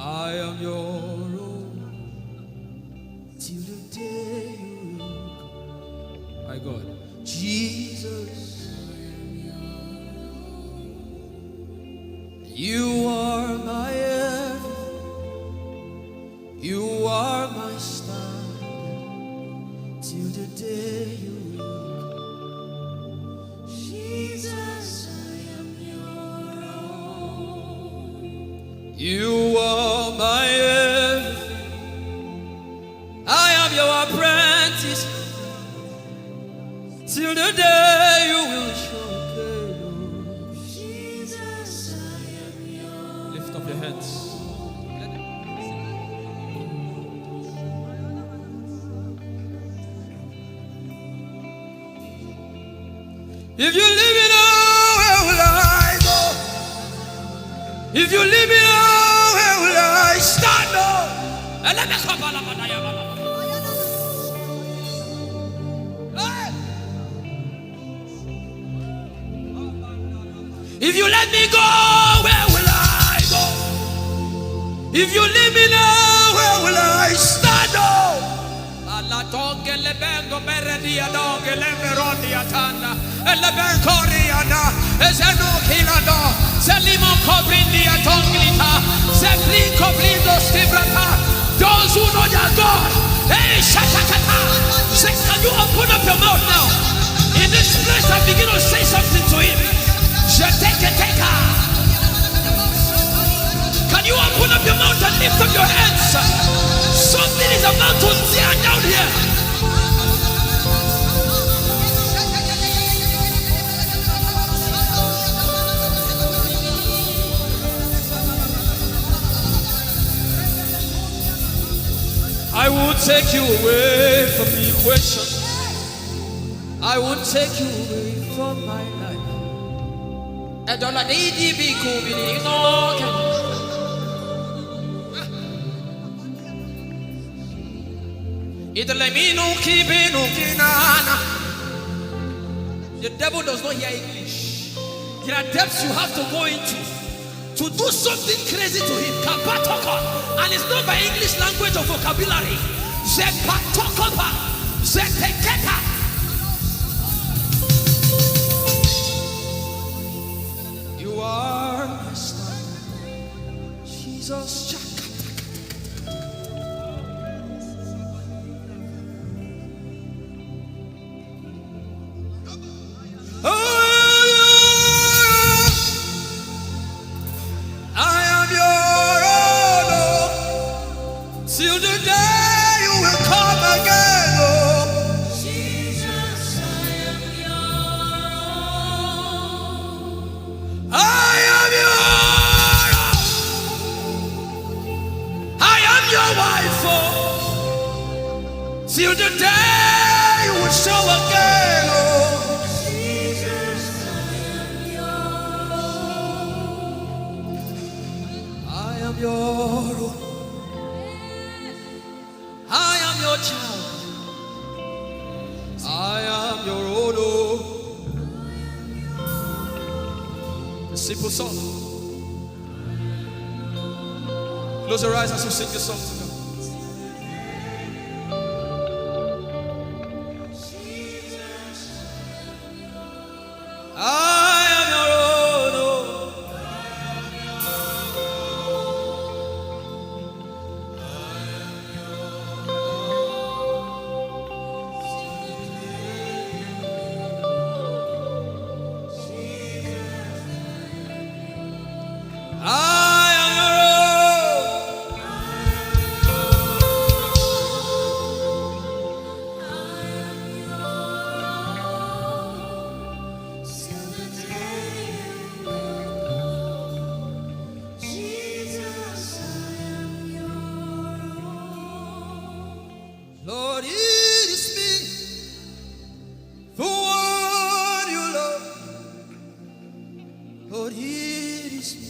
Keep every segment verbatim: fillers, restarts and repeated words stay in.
I am your own till the day you, my God, Jesus. You are my everything. You are my standard till the day you. Jesus, I am your own. You are my everything. I am your apprentice till the day you will show me. Jesus, I am your. Lift up your hands. If you leave me now, where will I go? If you leave me now, where will I stand? Oh, and let me come. Hey! If you let me go, where will I go? If you leave me now, where will I stand? Oh, Alatonge lebengo beredia donge lemberondi atanda. Elebenkoriana. Ezeno kilando. Selimo kobrindi atonglita. Sepli kobrindo stibrata. Those who know their God. Hey, shatakata. Say, can you open up your mouth now? In this place, I begin to say something to him. Jeteketeka. Can you open up your mouth and lift up your hands? Something is about to tear down here. I will take you away from the equation. I won't take you away from my life. Edola di di bi ku bi ni no ke. Idole mi no ki bi no ki na na. The devil does not hear English. There are depths you have to go into to do something crazy to him. Kapatoka. And it's not by English language or vocabulary. Zepatokopa. Zeteketa. You are my star. Jesus. Oh, I am your own, oh, till the day you will come again, oh. Jesus, I am your own. I am your own. I am your wife, oh, till the day you will show again, oh. Jesus, I am your own. I am your own. I am your child. I am your own, oh. A simple song. Close your eyes as you sing this song to God. I am your own, oh. I am your own. Till the day you will come. Jesus, I am your own. Lord, it is me, the one you love. Lord, it is me.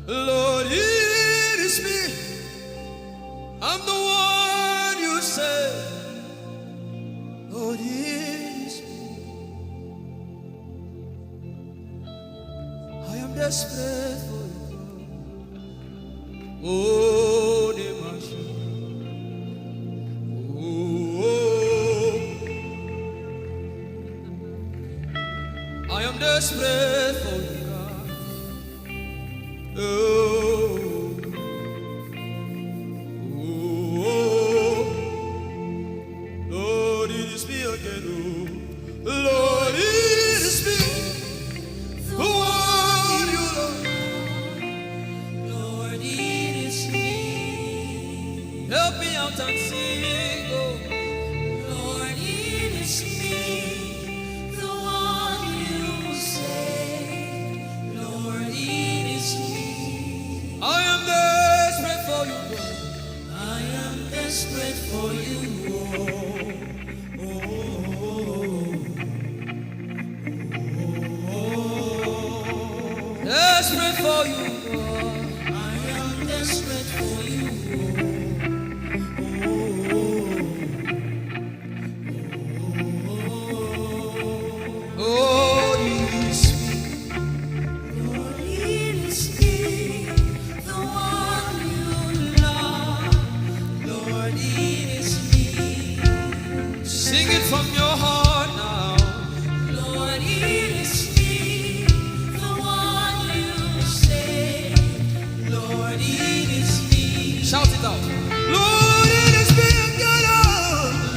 Lord, it is me. I'm the one you say. Lord, it is me. Desperate for you, God. Oh, the Mashiach. Oh, I am desperate for you, God. Oh, oh, oh. Lord, it is me again. Oh, Lord, it is me. The one you love. Lord, it is me. Help me out and sing, oh. Lord, it is me. The one you say. Lord, it is me. I am desperate for you, God. I am desperate for you, oh. Oh, oh, oh, oh, oh. Desperate for you, God. I am desperate for you, oh. Oh, oh, oh, oh. Lord, it is me. Lord, it is me, the one you love. Lord, it is me. Sing it from your heart now. Lord, it is me, the one you say. Lord, it is me. Shout it out. Lord, it is me again, oh.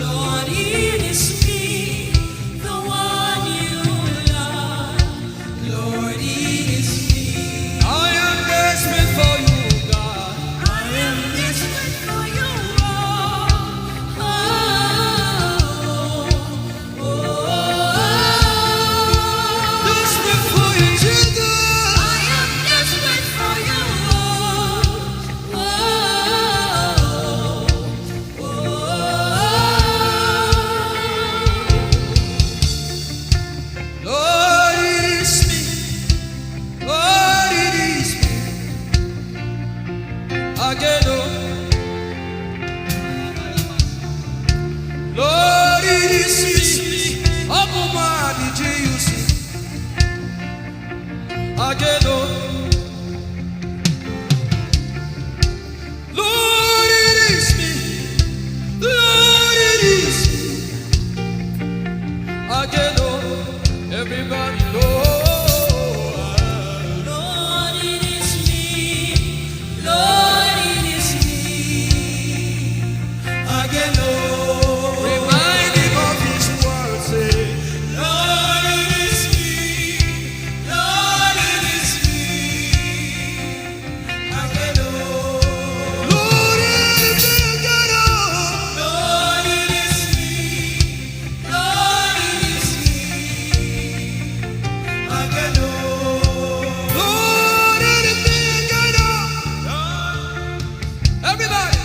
Lord, it is me, the one you love. Lord, it is me. I am desperate for you, God. I am desperate for you, oh. Oh, oh, oh, oh. Desperate for you, Jesus. I am desperate for you, oh. Oh, oh, oh, oh. Lord, it is me. Lord, it is me. Again, oh. Lord, it is me. Open my heart, did you see? Again, oh. Lord, it is me. Lord, it is me. Again, oh, everybody, Lord. Lord, it is me. Lord, it is me. Again, oh. Remind him of his word, say, Lord, it is me. Lord, it is me. Lord, it is me. Lord, it is me. Lord, it is me. Everybody.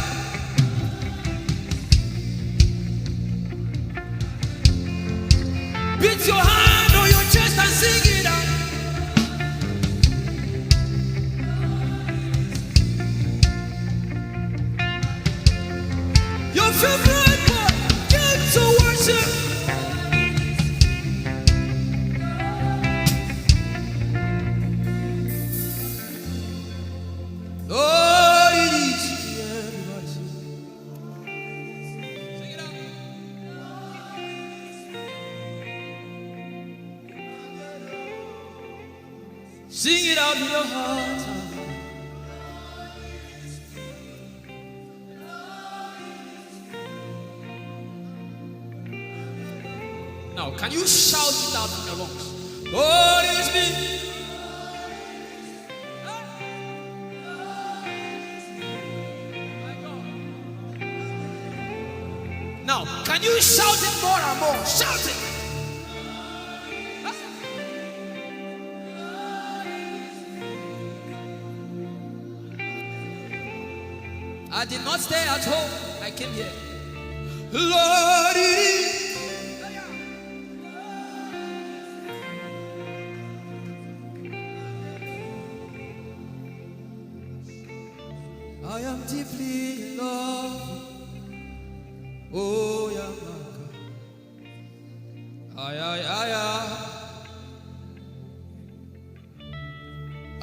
Beat your hand on your chest and sing it out. Your favorite part, get to worship. Lord, it is here. Everybody sing. Sing it out. Sing it out with your heart. Now, can you shout it out in your lungs? Lord, it's me. Now, can you shout it more and more? Shout it. I did not stay at home. I came here. Lord, it is. I am deeply in love. Oh, yeah, my God. Ay, ay, ay, ay.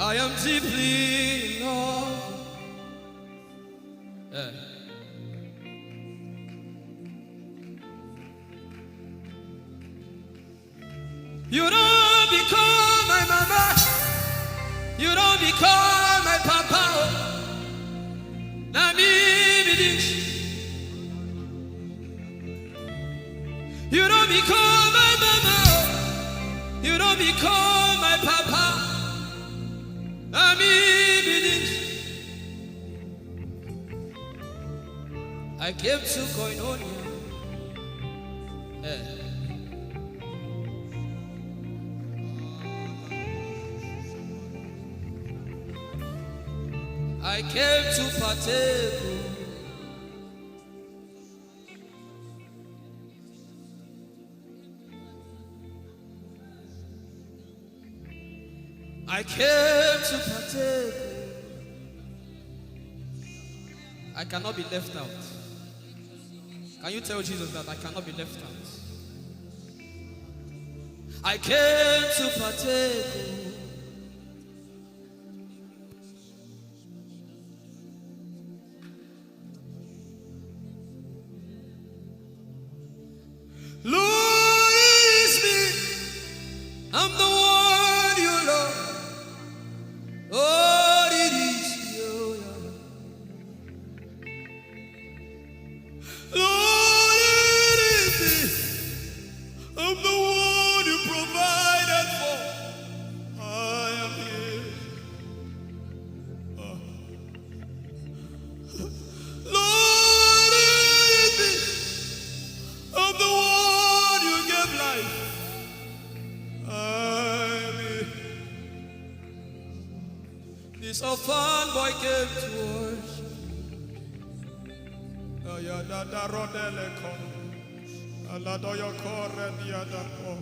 I am deeply in love. Eh. You don't become my mama. You don't become my papa. Oh. Na me be this. You don't become my mama. Oh. You don't become my papa. Na me be this. I came to koinonia. Eh. I came to partake. I came to partake. I cannot be left out. Can you tell Jesus that I cannot be left out? I came to partake. Lord, it is me. I'm the one you love. Lord, it is you. Lord, it is me. I'm the one you provided for. I am here. Oh. Lord, it is me. I'm the one you gave life. I am here. This orphan boy came to worship. Ayadada rodele ko. Aladoyo kore diadako.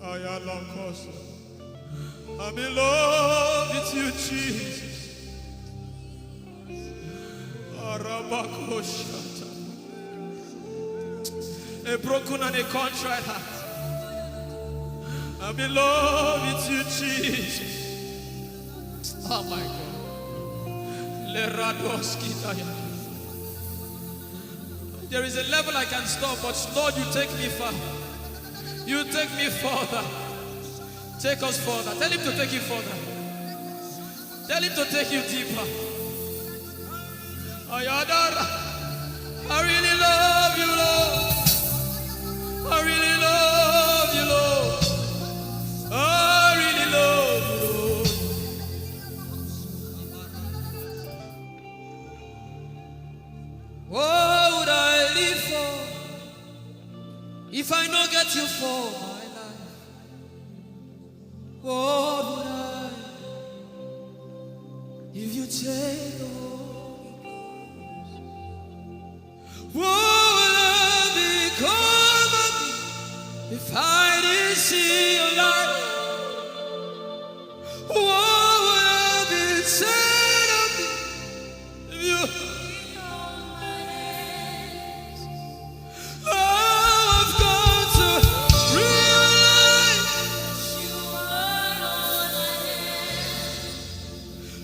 Ayalokoso. I'm in love with you, Jesus. Arabakoshata. A broken and a contrite heart. I'm in love with you, Jesus. Oh my God. Leradoskitaya. There is a level I can stop, but Lord, you take me far. You take me further. Take us further. Tell him to take you further. Tell him to take you deeper. Ayadara. I really love you, Lord. I really love you, Lord. I really love you, Lord. What would I live for if I no get you for my life? What would I if you take the Holy Ghost? What would I become of me if I didn't see your light? What would I be said of me if you I've come to realize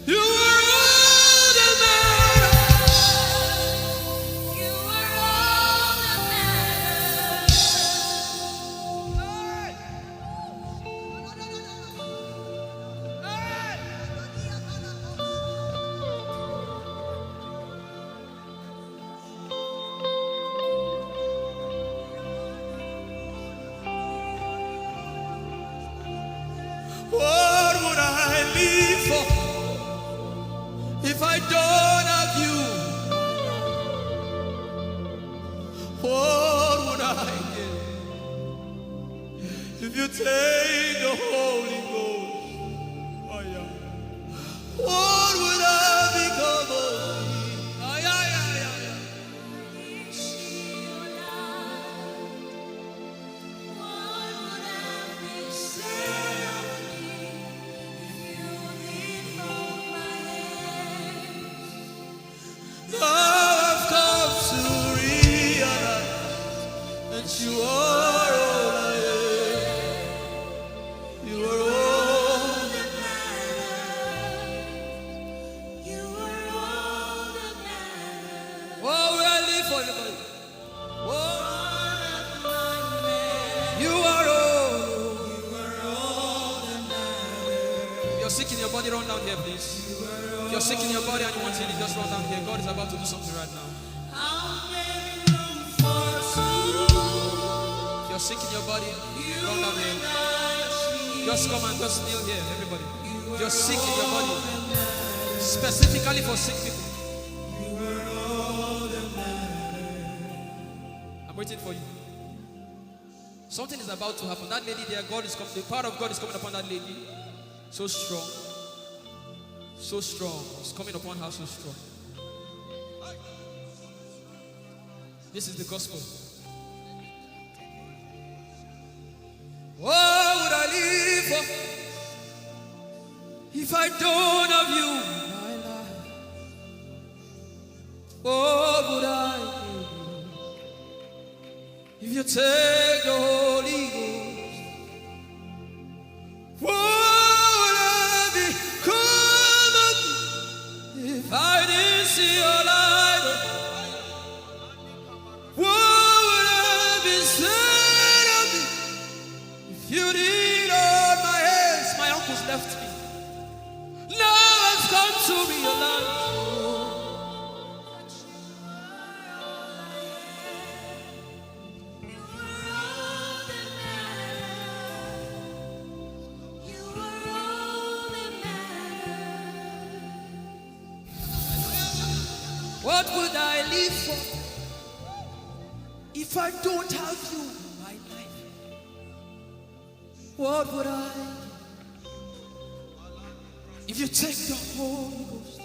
you are all that matters. You are all that matters. What would I live for if I don't have you? What would I give if you take the Holy Ghost? Oh, yeah. What would I become of me? Ah, yeah, yeah, yeah, yeah. Now I've come to realize that you are all I am. You're sick in your body, run down here, please. If you're sick in your body and you want healing, just run down here. God is about to do something right now. If you're sick in your body, run down here. Just come and just kneel here, everybody. If you're sick in your body, specifically for sick people. I'm waiting for you. Something is about to happen. That lady there, God is coming. The power of God is coming upon that lady. So strong. So strong. It's coming upon her so strong. This is the gospel. What would I live for if I don't have you in my life? What would I give if you take the Holy Ghost? What would I become of me if I didn't see your light? What would I be said of me if you didn't hold my hands? My uncles left me. Now I've come to realize. What would I live for if I don't have you in my life? What would I give if you take the Holy Ghost?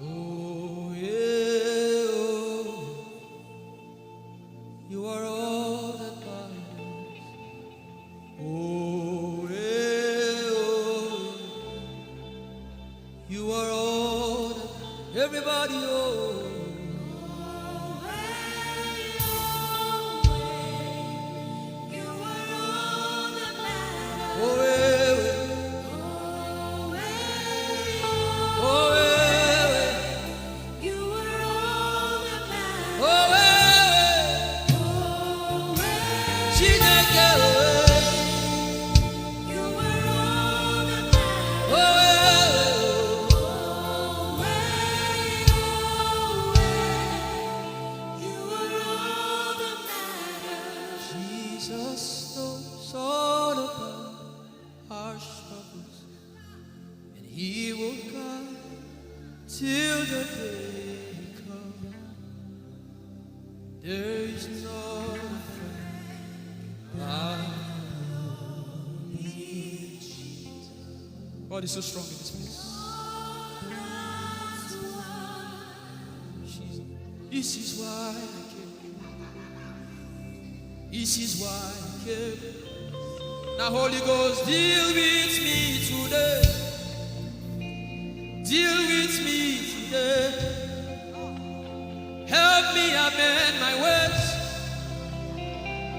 Oh, yeah, oh. You are all that matters. Oh, yeah, oh. You are all that, everybody, oh. Oh, eh, eh. Oh, eh, eh. Oh, eh, eh. Chineke, oh, eh. Oh, eh, eh. Jesus knows all about our struggles, and He will guide till the day comes. There is no friend like Jesus. God is so strong in this place. Jesus. This is why I came. This is why I came. Now, Holy Ghost, deal with me today. Deal with me today. Help me amend my ways.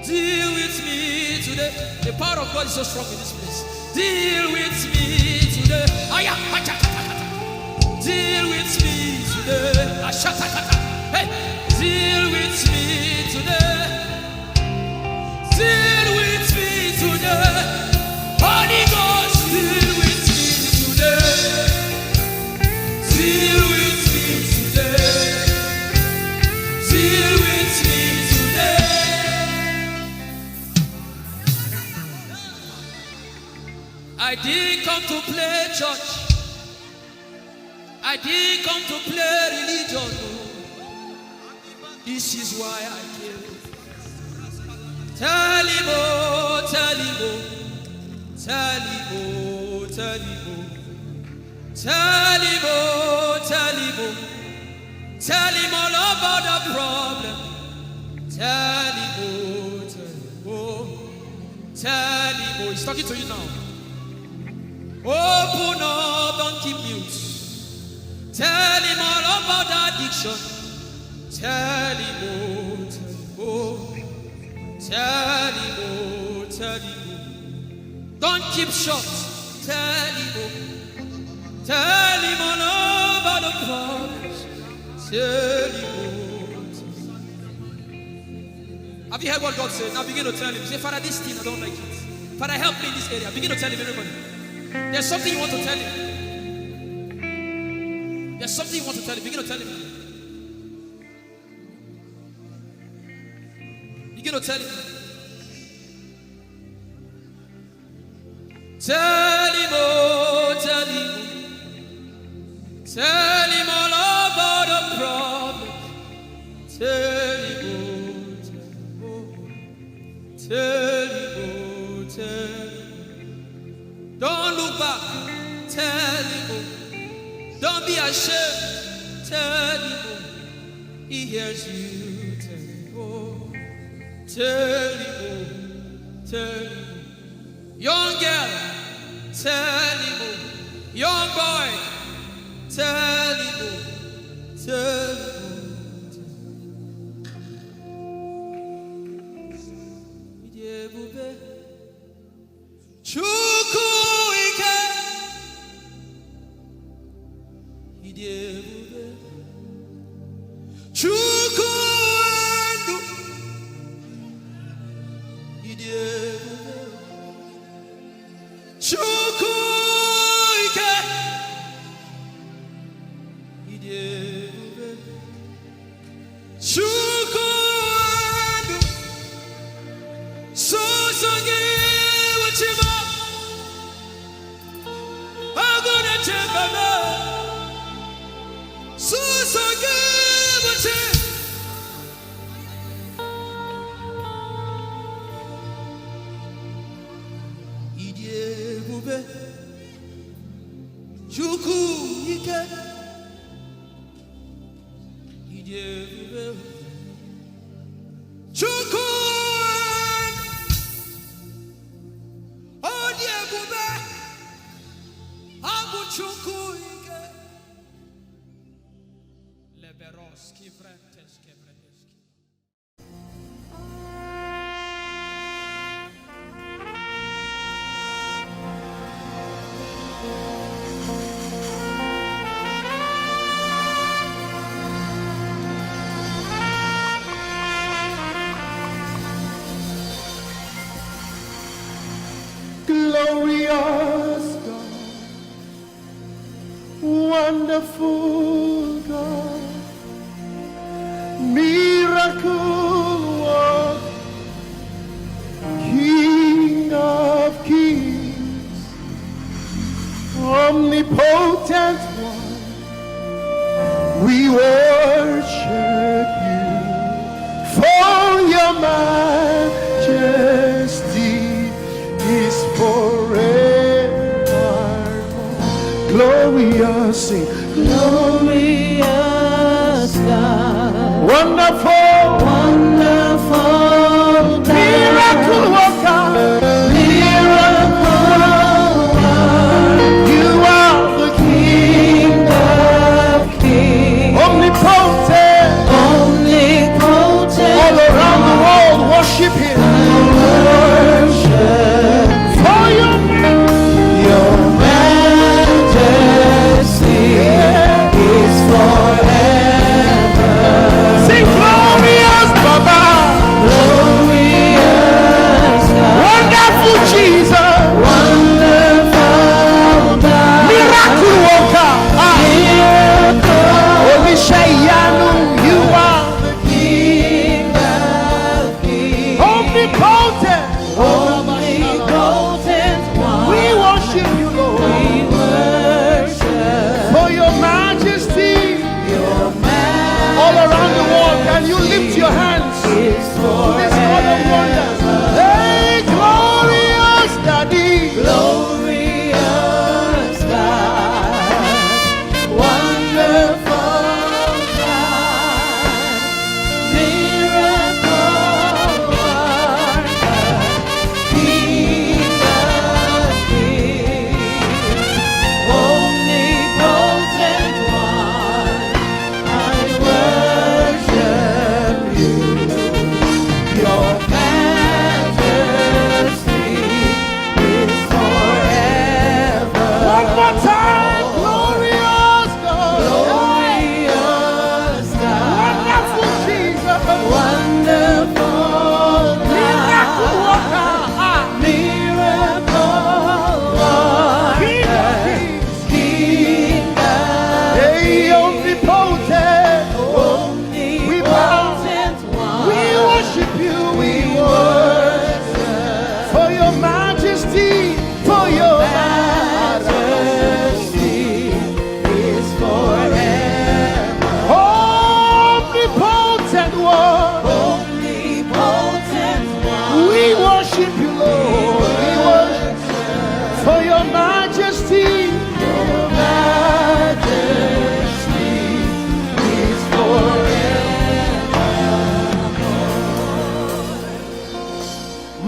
Deal with me today. The power of God is so strong in this place. Deal with me today. Aya, acha, acha, acha. Deal with me today. Ashata, acha. Hey, deal with me today. Deal with me today. Holy Ghost, deal with me today. Deal with me today. Deal with me today. I didn't come to play church. I didn't come to play religion. Oh. This is why I came. Tell him, oh, tell him, oh. Tell him, oh, tell him, oh. Tell him, oh, tell him, oh. Tell him all about the problem. Tell him, oh, tell him, oh. Tell him, oh. He's talking to you now. Open up, don't keep mute. Tell him all about the addiction. Tell him, oh, tell him, oh. Tell him, oh, tell him, oh. Don't keep short. Tell him, oh. Tell him all about the problems. Have you heard what God said? Now begin to tell him. Say, "Father, this thing, I don't like it. Father, help me in this area." Begin to tell him, everybody. There's something you want to tell him. There's something you want to tell him. Begin to tell him. Begin to tell him. Tell him, oh, tell him. Tell him all about the problem. Tell him, oh, tell him, oh. Tell him, oh, tell him. Don't look back. Tell him, oh. Don't be ashamed. Tell him, oh. He hears you. Tell him, oh. Tell him, oh. Tell him, oh. Young girl, tell him, oh. Young boy, tell him, oh. Tell him, oh. Tell him, oh. Ịdị ebube. Chukwu ike. Ịdị ebube. Chukwu ndụ. Ịdị ebube. Chukwu ike. Ịdị ebube. Chukwu ndụ. Sọsọ gị bụ Chi m. Agụ na-eche mba m. Sọsọ gị bụ Chi. Ịdị ebube. Chukwu ike. Ịdị ebube. Chukwu. Ọ dị ebube. Ọ bụ Chukwu ike. Leberos kivrentes kevredeski. Glorious God, wonderful God, miracle work, King of kings, omnipotent one, we worship you, for your majesty is forever. Glorious, sing. Glorious God. Wonderful. Wonderful God. Miracle worker. Miracle worker. You are the King of kings. Omnipotent. Omnipotent. All around the world, worship him. I worship. For your majesty. Your majesty is forever. Sing glory.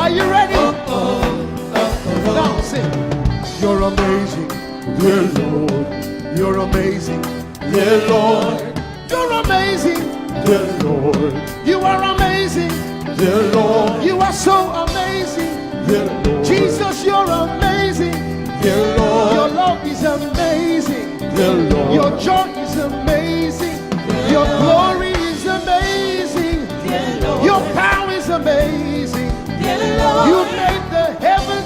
Are you ready? Now sing. You're amazing, dear Lord. You're amazing, dear Lord. You're amazing, dear Lord. You are amazing, dear Lord. You are so amazing, dear Lord. Jesus, you're amazing, dear Lord. Your love is amazing, dear Lord. Your joy is amazing, your glory is amazing, your power is amazing. You made the heavens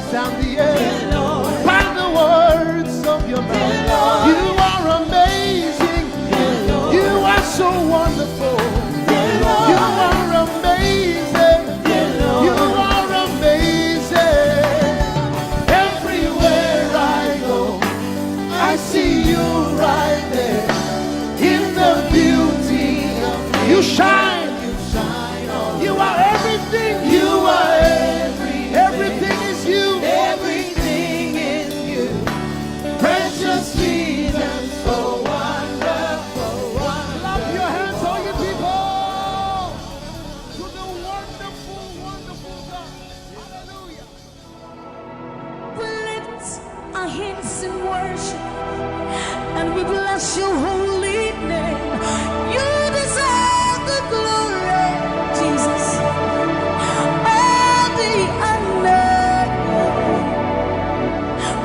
You are amazing. You are amazing. Everywhere I go, I see you right there. In the beauty of you shine. You shine. You are everything. You are everything. Everything is you. Everything is you. Precious Jesus, so wonderful, wonderful. Clap your hands, all you people, to the wonderful, wonderful God. Hallelujah. We lift our hands in worship and we bless your holy name. You deserve the glory, Jesus. All the honor.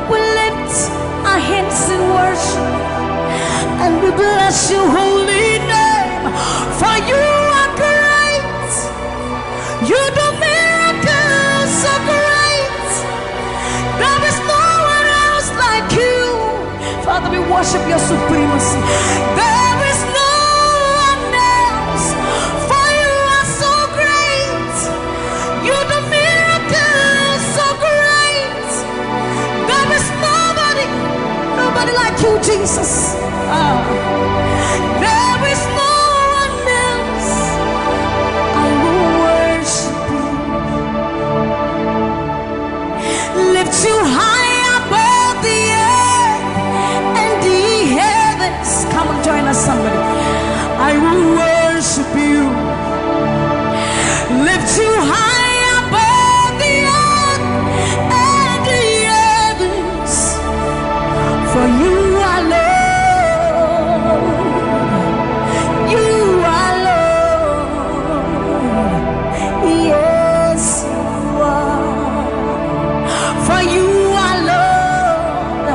We lift our hands in worship and we bless your holy name. For you are great. You do miracles so great. There is no one else like you. Father, we worship your supremacy. There is no one else. For you are so great. You do miracles so great. There is nobody, nobody like you, Jesus. Ah. There is no one else. I will worship you. Lift you high above the earth and the heavens. Come and join us, somebody. I will worship you. Lift you high above the earth and the heavens. For you are Lord. You are Lord. Yes, you are. For you are Lord.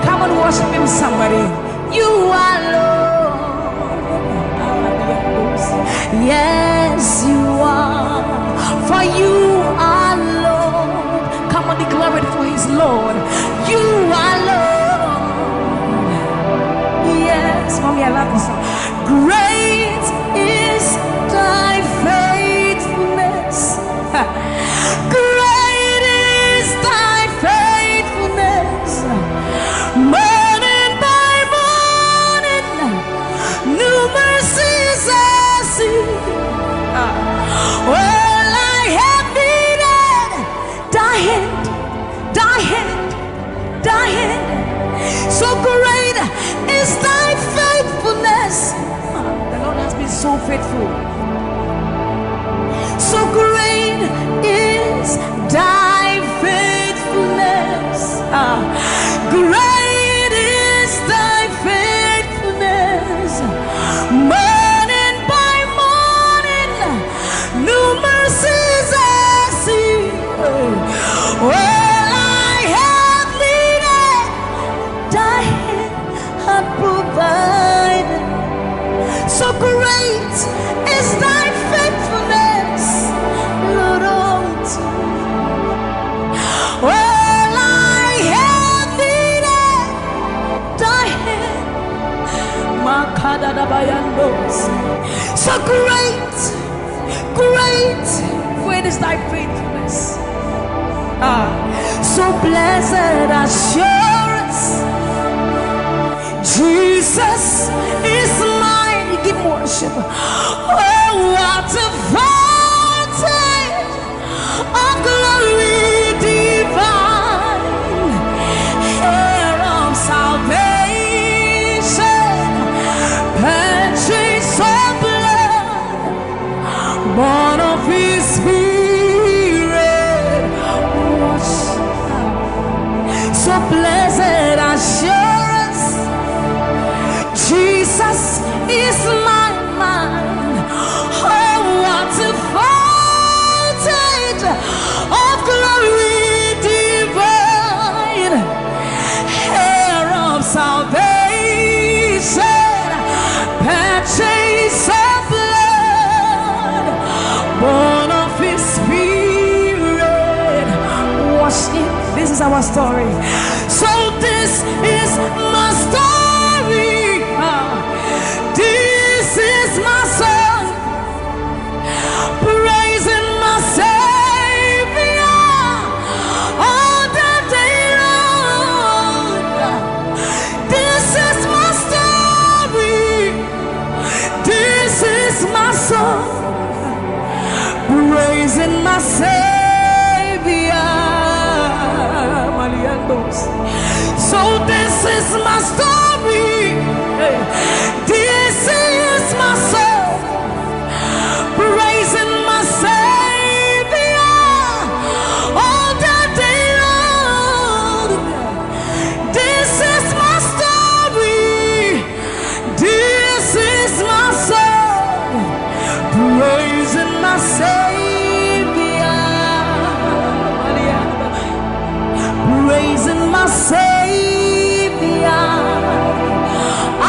Come and worship him, somebody. You are Lord. Yes, you are. For you are Lord. Come on, declare it for his Lord. You are Lord. Yes, mommy, I love this song. Great is thy faithfulness. Great is thy faithfulness. Morning by morning, new mercies I see. All I have needed, thy hand, thy hand, thy hand. So great is thy faithfulness. The Lord has been so faithful. So great is thy faithfulness. Ah, great is thy faithfulness. Morning by morning, new mercies I see. All I have needed, thy hand hath provided. So great is thy faithfulness, Lord, unto me. All I have needed, thy hand. Makadadabayandos. So great, great, great is thy faithfulness. Ah, so blessed assurance, Jesus is mine. Give worship. Oh, what a fountain of glory divine, heir of salvation, purchased of blood, born of his spirit, washed. So blessed assurance, Jesus is my mine. Oh, what a fountain of glory divine, heir of salvation, purchased of blood, born of his spirit, washed in. This is our story. So this is my story. Ah, this is my story. Savior. Maliandos. So this is my story. This is my song. Praising my Savior all the day long. This is my story. This is my song, praising my Savior, praising my Savior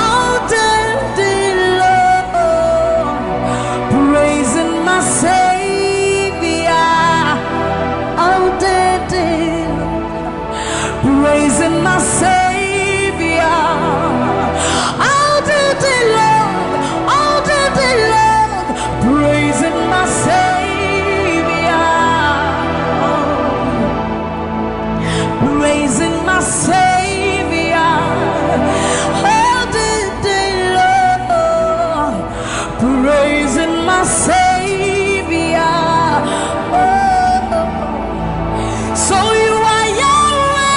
all the day long, praising my Savior all the day long. Praising my Savior all the day long, all the day long. Praising my Savior, praising my Savior all the day long. Praising my Savior. Oh. So you are Yahweh.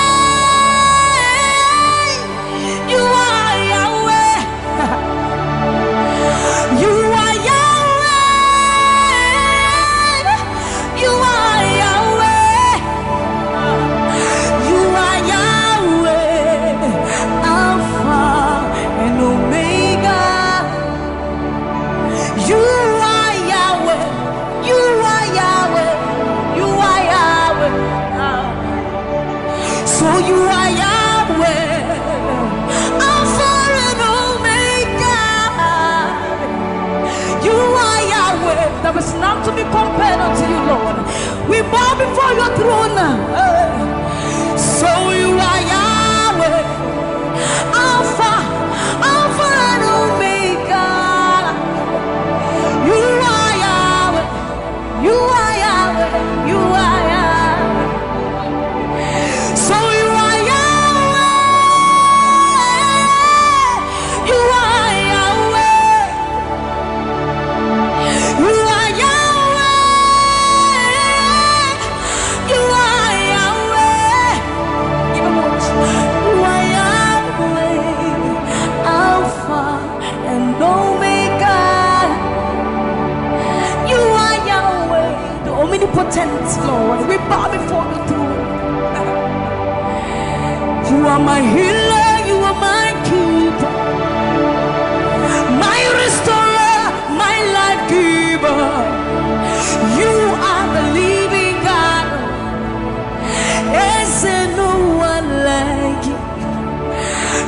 You are Yahweh. You are Yahweh. You are Yahweh. You are Yahweh. Alpha and Omega. You are Yahweh. You are Yahweh. You are Yahweh. Ah. So you are Yahweh. Alpha and Omega. You are Yahweh. There is none to be compared unto you, Lord. We bow before your throne. Eh. So you are Yahweh. Alpha, Alpha and Omega. You are Yahweh. You are Yahweh. You are Yahweh. So you are Yahweh. You are Yahweh. You are Yahweh. You are Yahweh. You are Yahweh. Alpha and Omega. You are Yahweh, the omnipotent Lord. We bow before the throne. You are my healer, you are my keeper, my restorer, my life giver. You are the living God. Is there no one like you?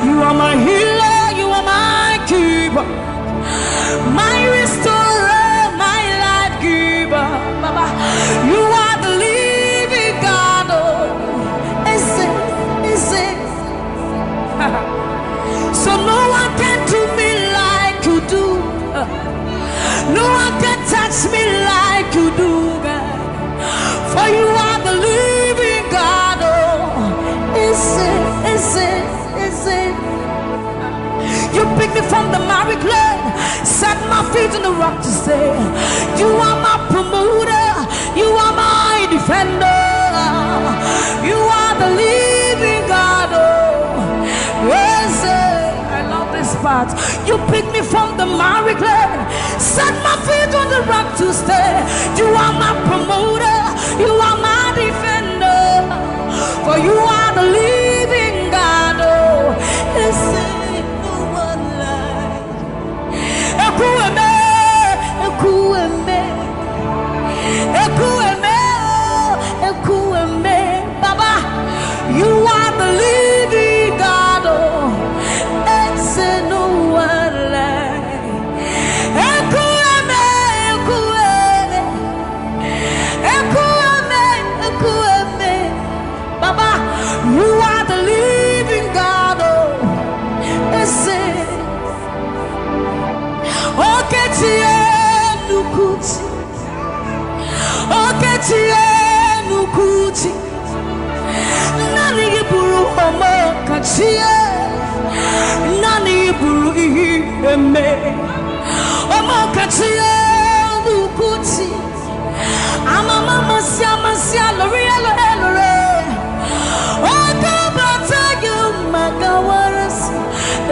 You are my healer, you are my keeper, my restorer, my life giver. Baba, you are the living God. Oh, is it, is it? So no one can do me like you do. No one can touch me like you do, God. For you are the living God. Oh, is it, is it, is it? You pick me from the miry clay, set my feet on the rock to stay. You are my promoter, you are my defender, you are the living God. Oh, yes, eh, I love this part. You pick me from the miry clay, set my feet on the rock to stay. You are my promoter, you are my defender, for you are the living God. Oh, is there no one like Ekwueme, Ekwueme, Ekwueme, oh, Ekwueme. Baba, you are the living God. Oh, is there no one like Ekwueme, Ekwueme, Ekwueme, Ekwueme. Baba, you are the living God. Oh, is it? Okechi Enukuchi. Okechi Enukuchi. Nani iburu Omokachi. Nani iburu ihe eme. Omokachi Enukuchi. Ama m Amasia, amasia, lori, elo, elo, re. Ogo bata yo magawaras.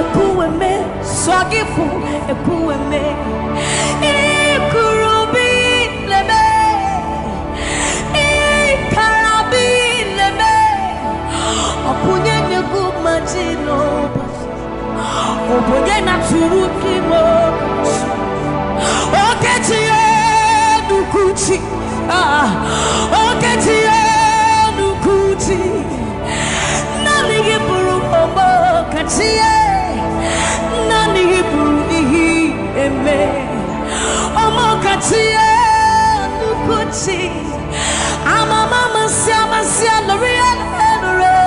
Ekuweme, swagifu, ekuweme. Ikurubi leme. Ikarabi leme. Okunye negu majino. Obonye na turu kimo. Okechi enukuchi. Ah, okechi enukuchi. Nani gị bụrụ ọmọ kachi ya. Nani gị bụrụ ihe eme. Ọmọ kachi enukuchi. Amama masia masia lori enure.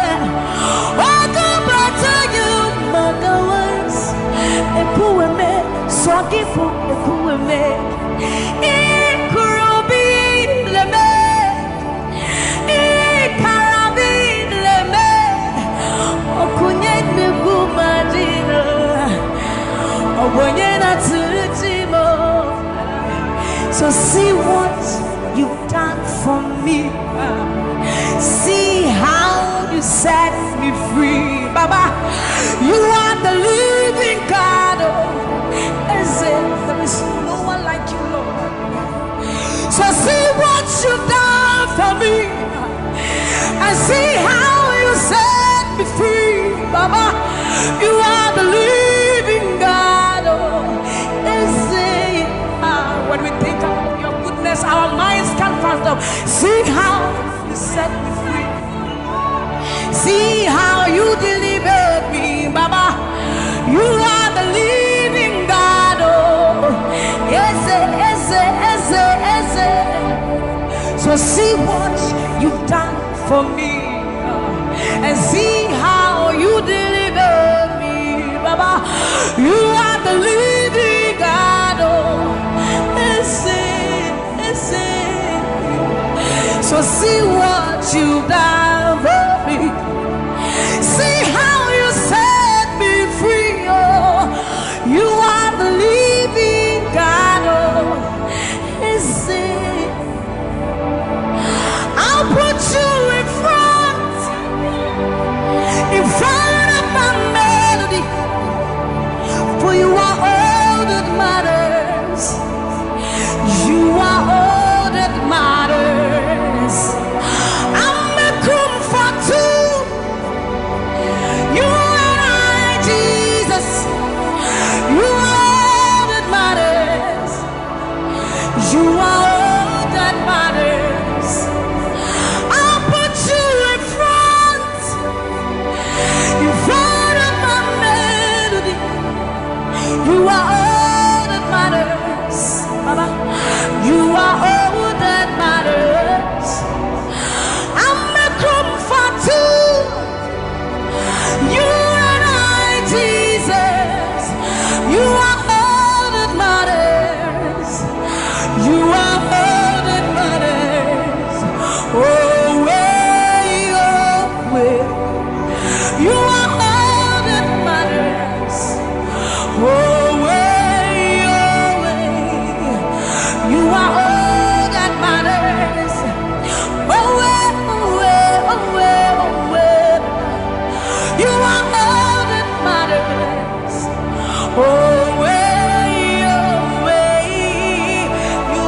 Ogo bata yo magawas. Ekuweme, swagifu, ekuweme. Ikurubi leme. Ikarabi leme. Okunye negu majino. Obonye na turu kimo. So see what you've done for me. See how you set me free. Baba, you are the living God. Oh, is it? There is no one like you, Lord. So see what you've done for me. And see how you set me free. Baba, you are the living God. Oh, is it? Ah, when we think of your goodness, our minds can't fathom. See how you set me free. See how you delivered me, Baba. You are the living God. Oh, eze, eze, eze, eze. So see what you've done for me, and see how you delivered me, Baba. You are the living God. Oh, eze, eze. So see what you've done for me. See how you set me free. Oh, you are the living God. Oh, eze. I'll put you in front, in front of my melody. For you are all that matters. You are all that matters. I'm a comfort too. You and I, Jesus. You are all that matters. You are all that matters. I'll put you in front, in front of my melody. You are all that matters, Baba. You are all that matters. I'm a comfort too. You and I, Jesus. You are all that matters. You are all that matters. Oh, way, oh, way. You are all that matters. Oh, way, oh, way. You are all that matters. Oh, way, oh, way, oh, way, oh, way. You are all that matters. Oh, way, oh, way. You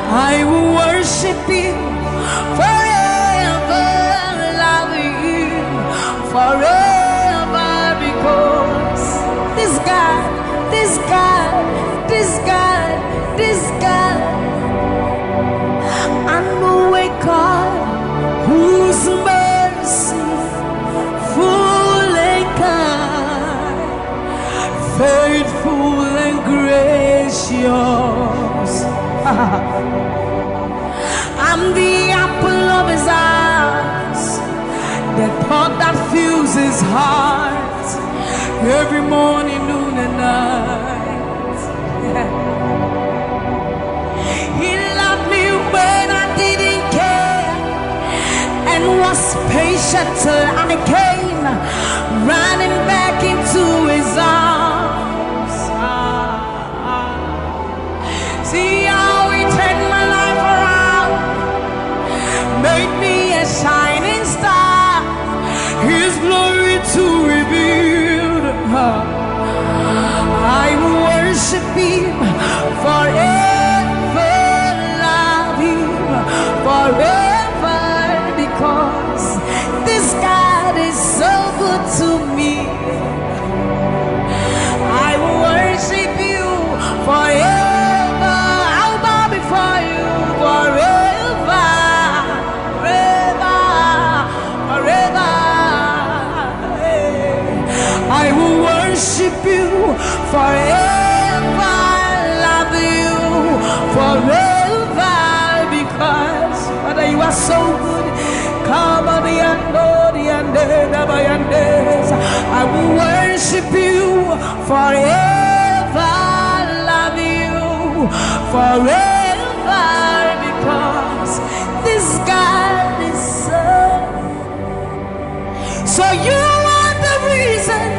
I will worship you forever, love you forever, because this God, this God, this God, this God, I know a God whose mercy full and kind, faithful and gracious. I'm the apple of his eyes, the thought that fills his heart every morning, noon, and night. He loved me when I didn't care and was patient till I came running back into his arms. See how he turned my life around, made me a shining star, his glory to reveal. I will worship him forever, love him forever, because this God is so good to me. I will worship you forever. I'll bow before you forever, forever, forever. I will worship you forever, love you forever, because Father, you are so good. Come on, the end, oh, the end, eh, the end, eh. I will worship you forever, love you forever, because this God is so. So you are the reason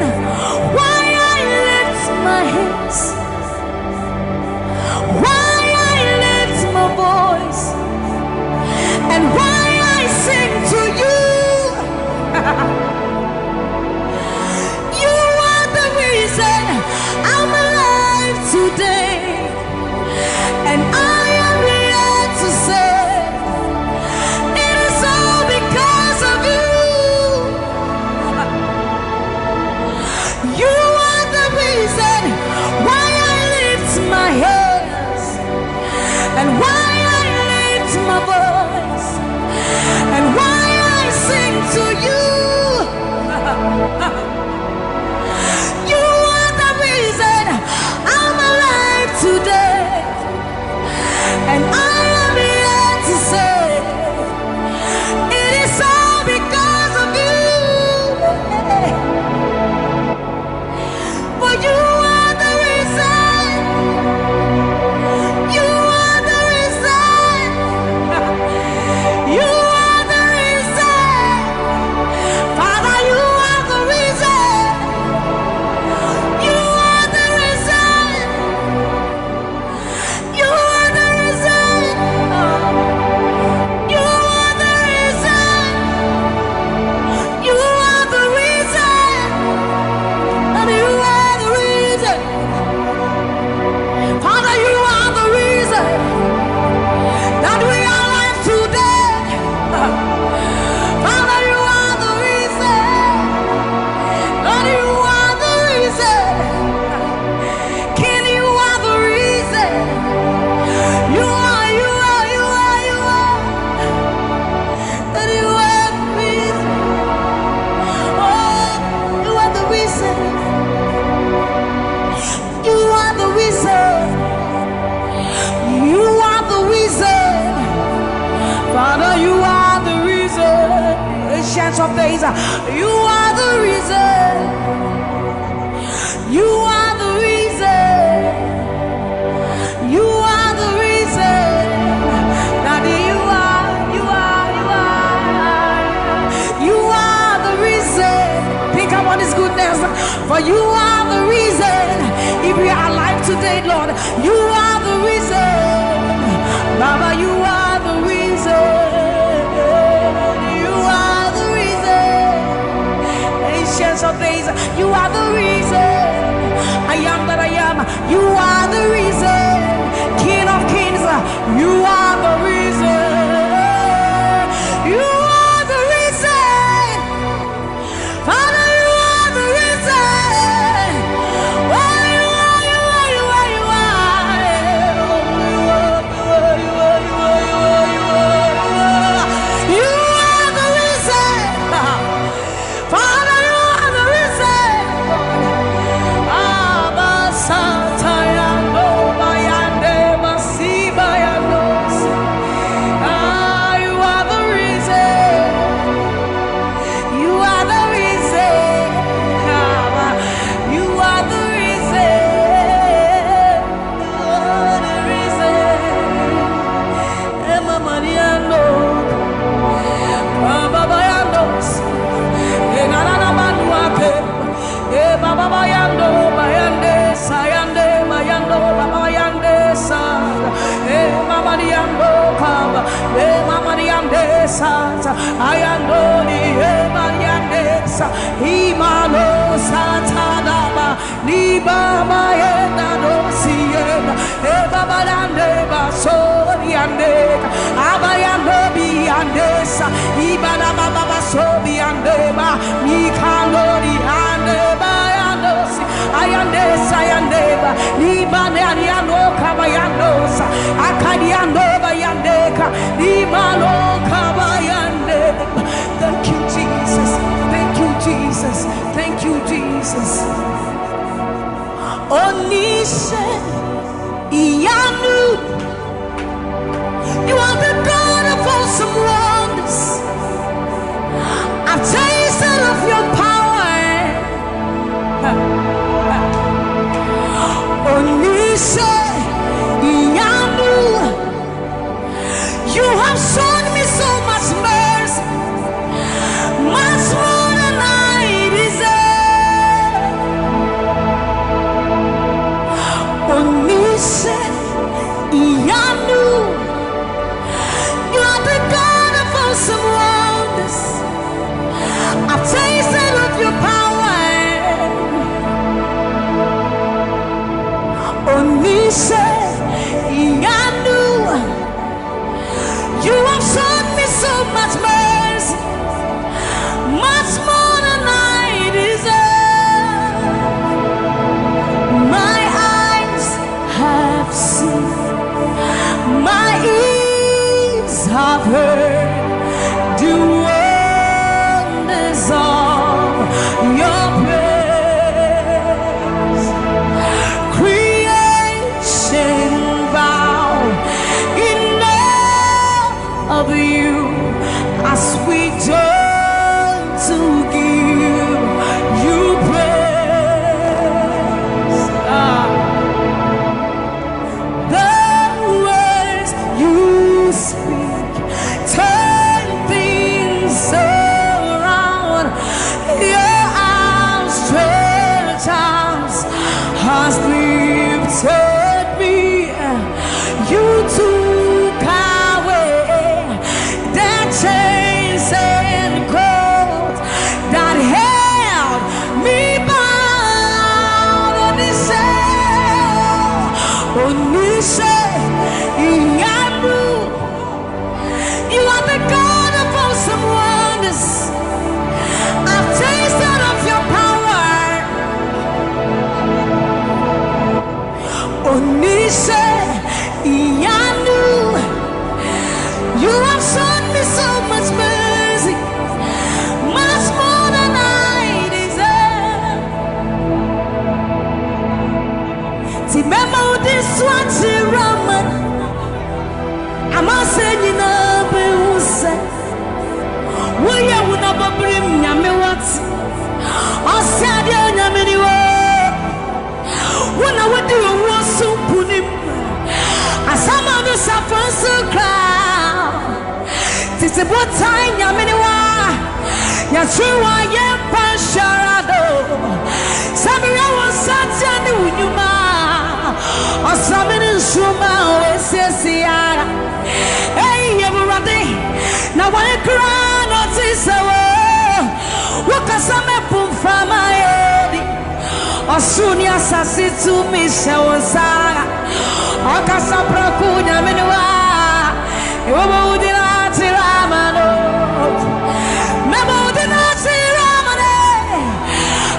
why I lift my hands, why I lift my voice, and why I sing to you. You are the reason I'm alive today, and I am here to say it is all because of you. You are the reason why I lift my hands and why I lift my voice and why I sing to you. You are the reason I'm alive today, and I am here to say it is all because of you. For you are the reason. You are the reason. You are the reason. Father, you are the reason. You are the reason. You are the reason. You are the reason. You are the reason. And you are the reason. Father, you are the reason that we are alive today. Father, you are the reason. Lord, you are the reason. King, you are the reason. You are, you are, you are, you are. That you are the reason. Oh, you are the reason. You are the reason. You are the reason. Father, you are the reason. Ancient of days, you are the reason. You are the reason. You are the reason. Daddy, you are, you are, you are. You are the reason. Think upon his goodness. For you are the reason. If we are alive today, Lord, you are the reason. Baba, you are the reason. You are the reason. Ancients of days, you are the reason. I am that I am. You are the Sata, ayandoli, ebariandesa, imalo, sata, daba, niba, mayenda, dosienda, ebabarande, basoriandeka, abayando, biandesa, ibana, baba, basobiandeba, mikandori, andeba, yandosi, ayandesa, yandeba, niba, ne, ariando, kabayandosa, akariando, bayandeka, nimalo, kabayandeba. Thank you, Jesus. Thank you, Jesus. Thank you, Jesus. Onise Iyanu, you are the God of awesome wonders. I've tasted of your power. Onise Iyanu, you have shown me so much mercy, much more than I deserve. Onise Iyanu, you are the God of awesome wonders. I've tasted of your power. Onise Iyanu, you have shown me so much mercy, much more than I deserve. My eyes have seen, my ears have heard the wonders of your praise. Creation bow in awe of you as we join to give you praise. Ah. The words you speak turn things around. Your outstretched arms has lifted me. You took away the chains and cords that held me bound. Onise, Onise Iyanu, you are the God of awesome wonders. I've tasted of your power. Onise Iyanu, you have shown me so much mercy, much more than I deserve. Ti mema udiswa ti Roman, amase nyina be wuse. Woyɛ wo na bɔbere nyame wate. Ɔsɛ adeɛ onyame ni wo. Wo na wodi owuo so nkonim. Asama no safo nso koraa. Tete botan nyame ne wa. Yɛtwe wɔ ayɛ mpa nhyɛra do. Sɛ meyɛ wo nsa tea ne wo nnwuma. Ɔsra me ne nsoroma a wɔasiesie ara. Ei, Awurade, na wɔn koraa na ɔte sɛ wo. Wokasa mɛpo mframa adi. Ɔsoro ne asase tumi hyɛ wo nsa. Ɔkasa prɛko nyame ne wa. Ewɔbɔ wo din ate ama no. Mɛbɔ wo din ate ama no.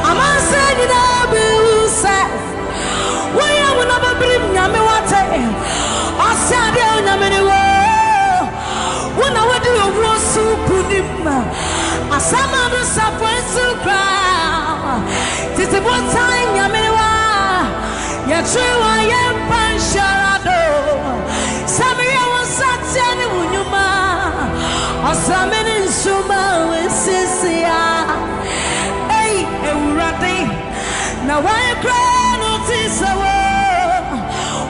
Amansan nyinaa bɛhu sɛ woyɛ wo na bɛbirim nyame wate. Ɔsɛ adeɛ onyame ne wo. Wo na wodi owuo so nkonim. Asama no safo nso koraa. Tete botan nyame ne wa. Yɛtwe wɔ ayɛ mpa nhyɛra do. Sɛ meyɛ wo nsa teɛ ne wo nnwuma. Ɔsra me ne nsoroma a wɔasiesie a. Ei, Awurade, na wɔn koraa na ɔte sɛ wo.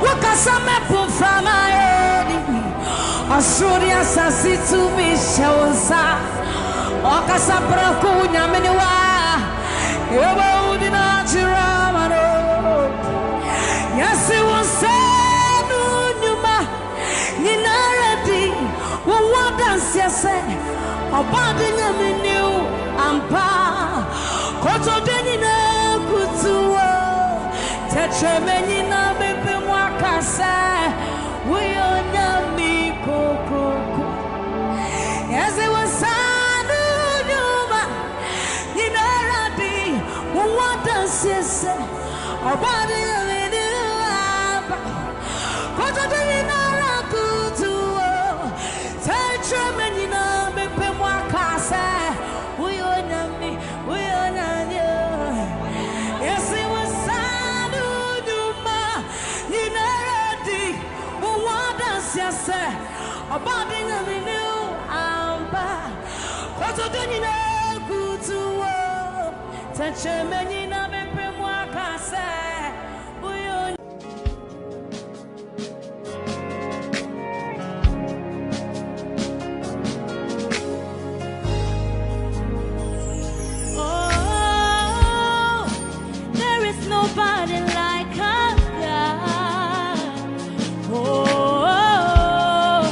Wokasa mɛpo mframa adi. Ɔsoro ne asase tumi hyɛ wo nsa. Ɔkasa prɛko nyame ne wa. Ewɔ wo din ate ama no. Yɛse wo nsa no nnwuma nyinara di. Wowɔ adanseɛ sɛ Ɔbɔde nyame ni wo ampa. Kotodwe nyinaa kutu wo. Tɛkyerɛma nyinaa bɛpɛ mu aka sɛ woyɛ onyame kokroko. Yɛse wo saa no nnwuma nyinara de wo adanseɛ sɛ ɔbɔde nyame ni wo ampa. Kotodwe nyinaa kutu wo. Tɛkyerɛma nyinaa bɛpɛ mu aka sɛ woyɛ onyame, woyɛ onyame o. Yɛse wo saa no nnwuma nyinara de wo adanseɛ sɛ ɔbɔde nyame ni wo ampa. Kotodwe nyinaa kutu wo. Tɛkyerɛma nyinaa bɛpɛ mu aka sɛ woyɛ onyame. Oh, there is nobody like our God. Oh,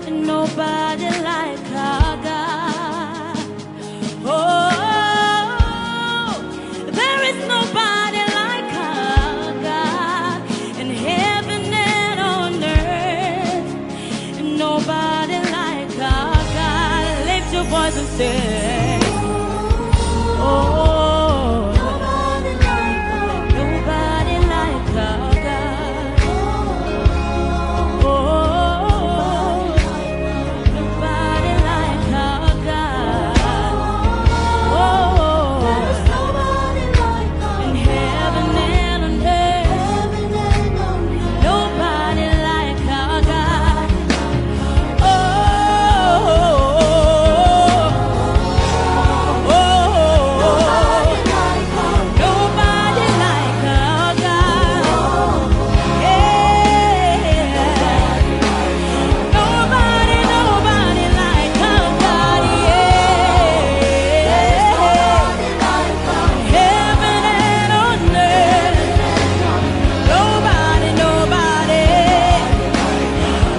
nobody like our God. Oh, there is nobody like our God in heaven and on earth. Nobody like our God. Lift your voice and say, oh, nobody like our God. Oh, nobody like our God. Oh, in heaven and on earth, nobody like our God. Oh, oh, nobody like our God. Yeah. Nobody, nobody like our God, yeah. Heaven and on earth. Nobody, nobody.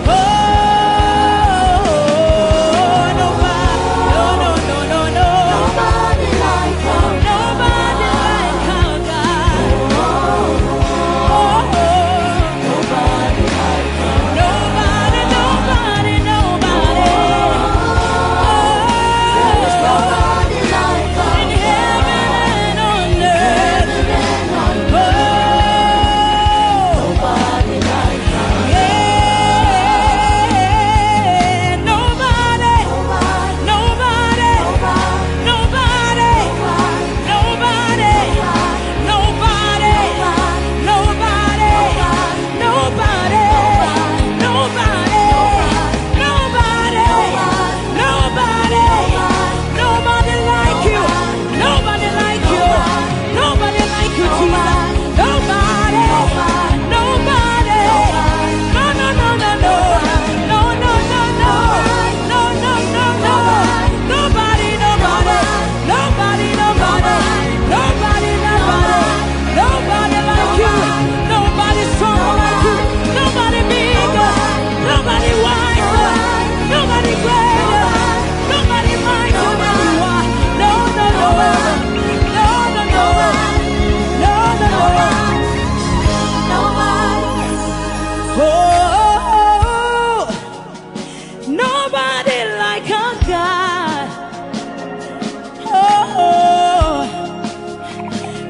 Oh, nobody. No, no, no, no, no. Nobody like our God. Nobody like our God. Oh, oh. Nobody, nobody, nobody. Oh, there is nobody like our God. In heaven and on earth. Heaven and on earth. Oh, nobody like our God. Yeah, nobody, nobody, nobody, nobody, nobody, nobody, nobody. Nobody, nobody, nobody, nobody, nobody like you. Nobody like you. Nobody like you, Jesus. Nobody, nobody. No, no, no, no, no. No, no, no, no. No, no, no, no. Nobody, nobody. Nobody, nobody, nobody, nobody, nobody like you. Nobody strong like you. Nobody bigger. Nobody wiser. Nobody greater. Nobody mightier than you are. No, no, no. No, no, no. No, no, no. Nobody. Oh. Nobody like our God. Oh,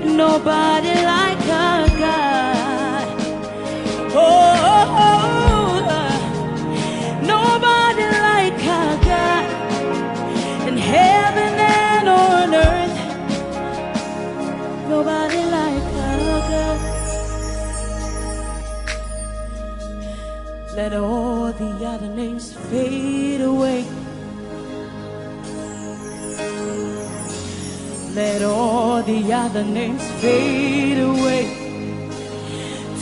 nobody like our God. Oh, nobody like our God. In heaven and on earth, nobody like our God. Let all the other names fade away. Let all the other names fade away.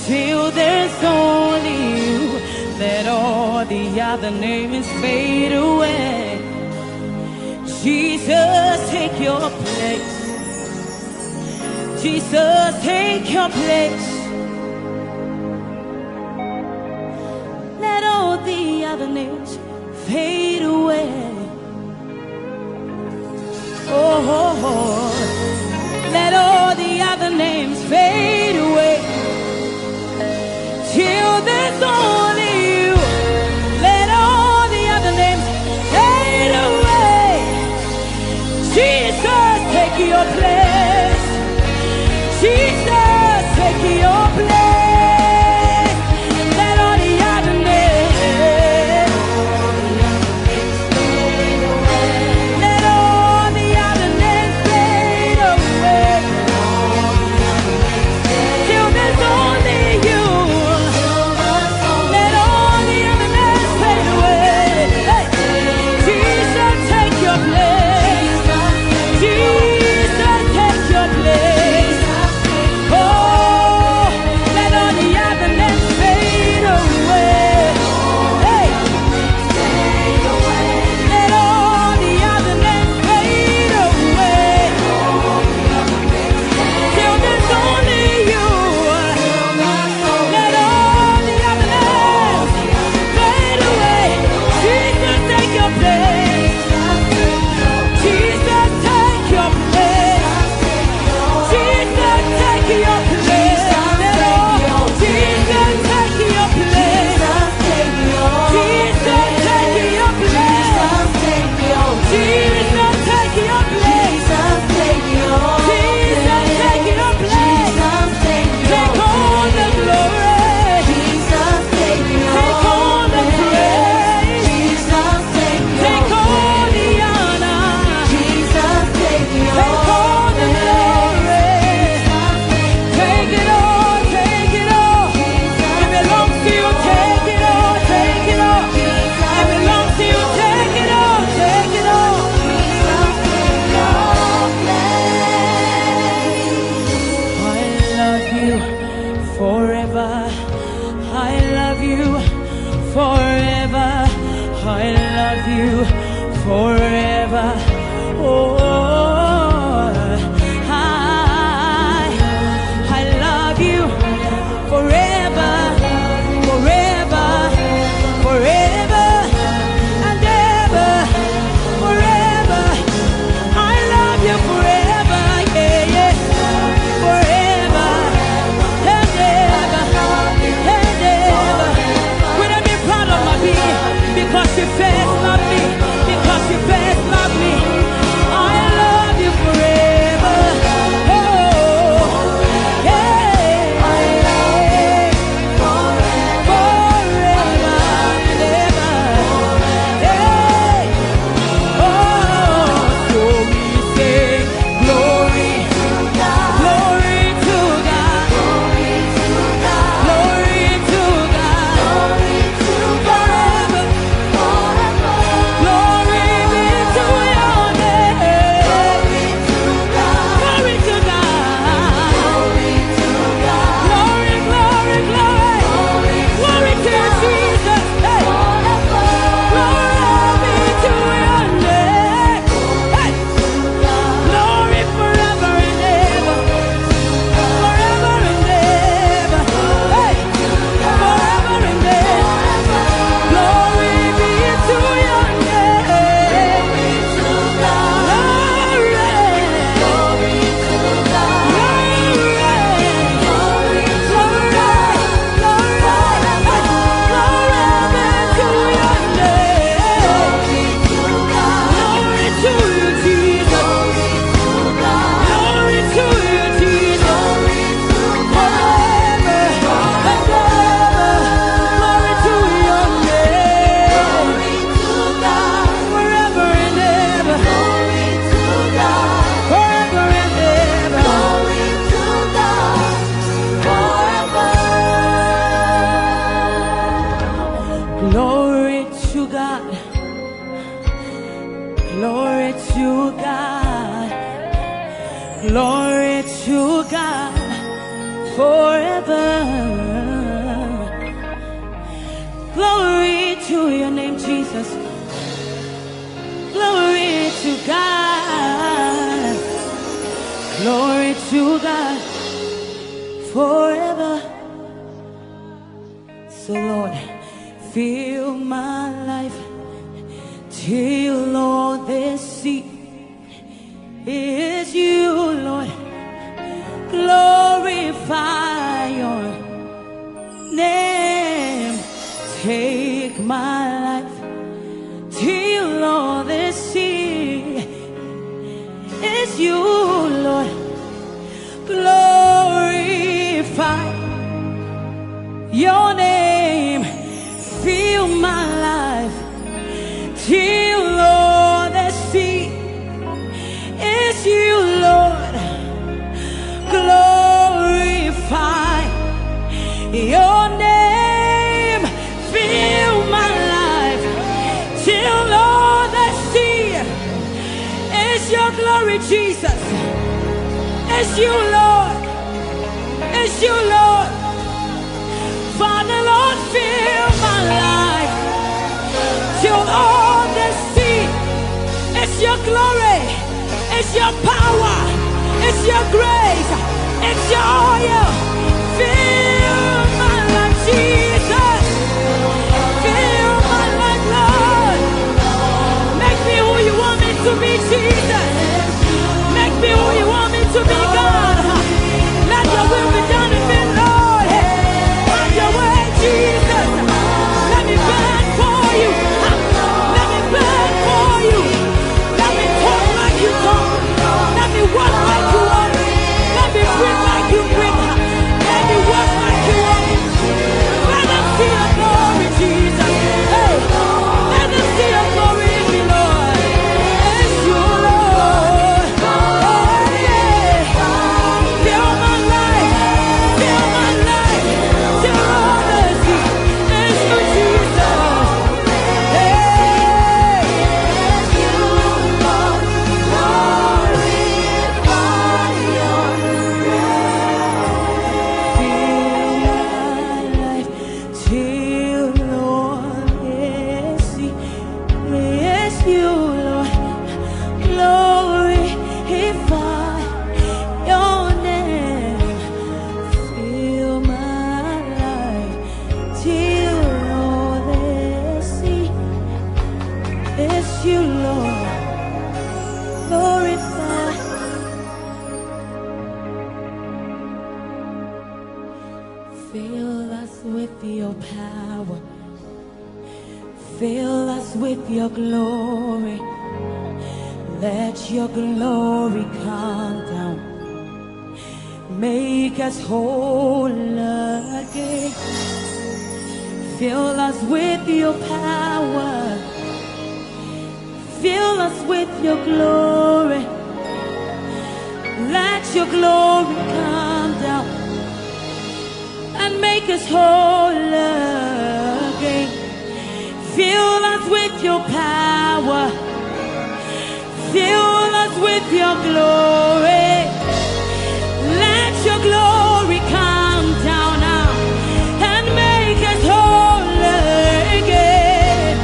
Till there's only you. Let all the other names fade away. Jesus, take your place. Jesus, take your place. Let all the other names fade away. Oh, let all the other names fade away till there's only you. Let all the other names fade away. Jesus, take your place. Jesus, take your place. Let all the other names, let all the other names fade away till there's only you. Let all the other names fade away. Hey. Jesus, take your place. Jesus, take your place. Oh, let all the other names fade away. Hey. Let all the other names fade away till there's only you. Let all the other names fade away. Jesus, take your place. Jesus, take your place. Jesus, take your place. Let all, Jesus, take your place. Jesus, take your place. Jesus, take your place. Jesus, take your place. Take all the glory. Take all the praise. Take all the honor. Take all the glory. Take it all, take it all. It belongs to you, take it all, take it all. It belongs to you, take it all, take it all. I love you forever. I love you forever. I love you forever. Oh, I, I love you forever, forever, forever and ever, forever. I love you forever, yeah, yeah. Forever and ever, and ever. With every part of my being, because you first love me, because you first love me. I love you forever. Oh, yeah. Forever and ever. Hey. Oh, so we say, glory, glory to God. Glory to God. Forever. Glory be to your name. Glory to God. Glory, glory, glory. Glory to Jesus. Hey. Glory be to your name. Hey. Glory forever and ever. Forever and ever. Hey. Forever and ever. Glory be to your name. Glory. Glory. Glory. Glory. Glory be to your name. Glory to you, Jesus. Glory to you, Jesus. Forever and ever. Glory to your name. Forever and ever. Forever and ever. Glory to God. Glory to God. Glory to God forever. Glory to your name, Jesus. Glory to God. Glory to God forever. So, Lord, fill my life till all they see Is you, Lord. Glorify your name. Take my life till all they see is you, Lord. Glorify your name. Fill my life till all they see is you, Lord. Glorify your name. Fill my life till all they see is your glory, Jesus. It's you, Lord. It's you, Lord. Father, Lord, fill my life till all they see is your glory, it's your power, it's your grace, it's your oil. Fill my life, Jesus. Fill my life, Lord. Make me who you want me to be, Jesus. Make me who you want me to be, God. Let your will be done in me, Lord. Have your way, Jesus. Let me burn for you. Let me burn for you. Let me talk like you talk. Let me walk like you walk. Let me breathe like you breathe. Let me walk like you walk. Let them see your glory, Jesus. Hey, let them see your glory in me, Lord. It's you, Lord. Hey, fill my life, fill my life till all they see is you, Jesus. Hey, fill my life till all they see is you, Lord. Glorify your name. Fill my life till all they see is you, Lord. Glorify. Fill us with your power. Fill us with your glory. Let your glory come down. Make us whole again. Fill us with your power. Fill us with your glory. Let your glory come down and make us whole again. Fill us with your power. Fill us with your glory. Let your glory come down now and make us whole again.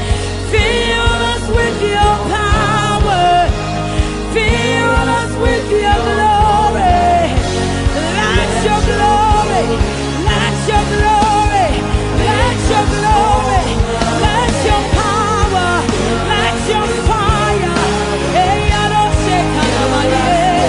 Fill us with your power. Fill us with your glory. Let your glory, let your glory, let your glory, let your power, let your fire. Hey, I don't shake, I don't shake.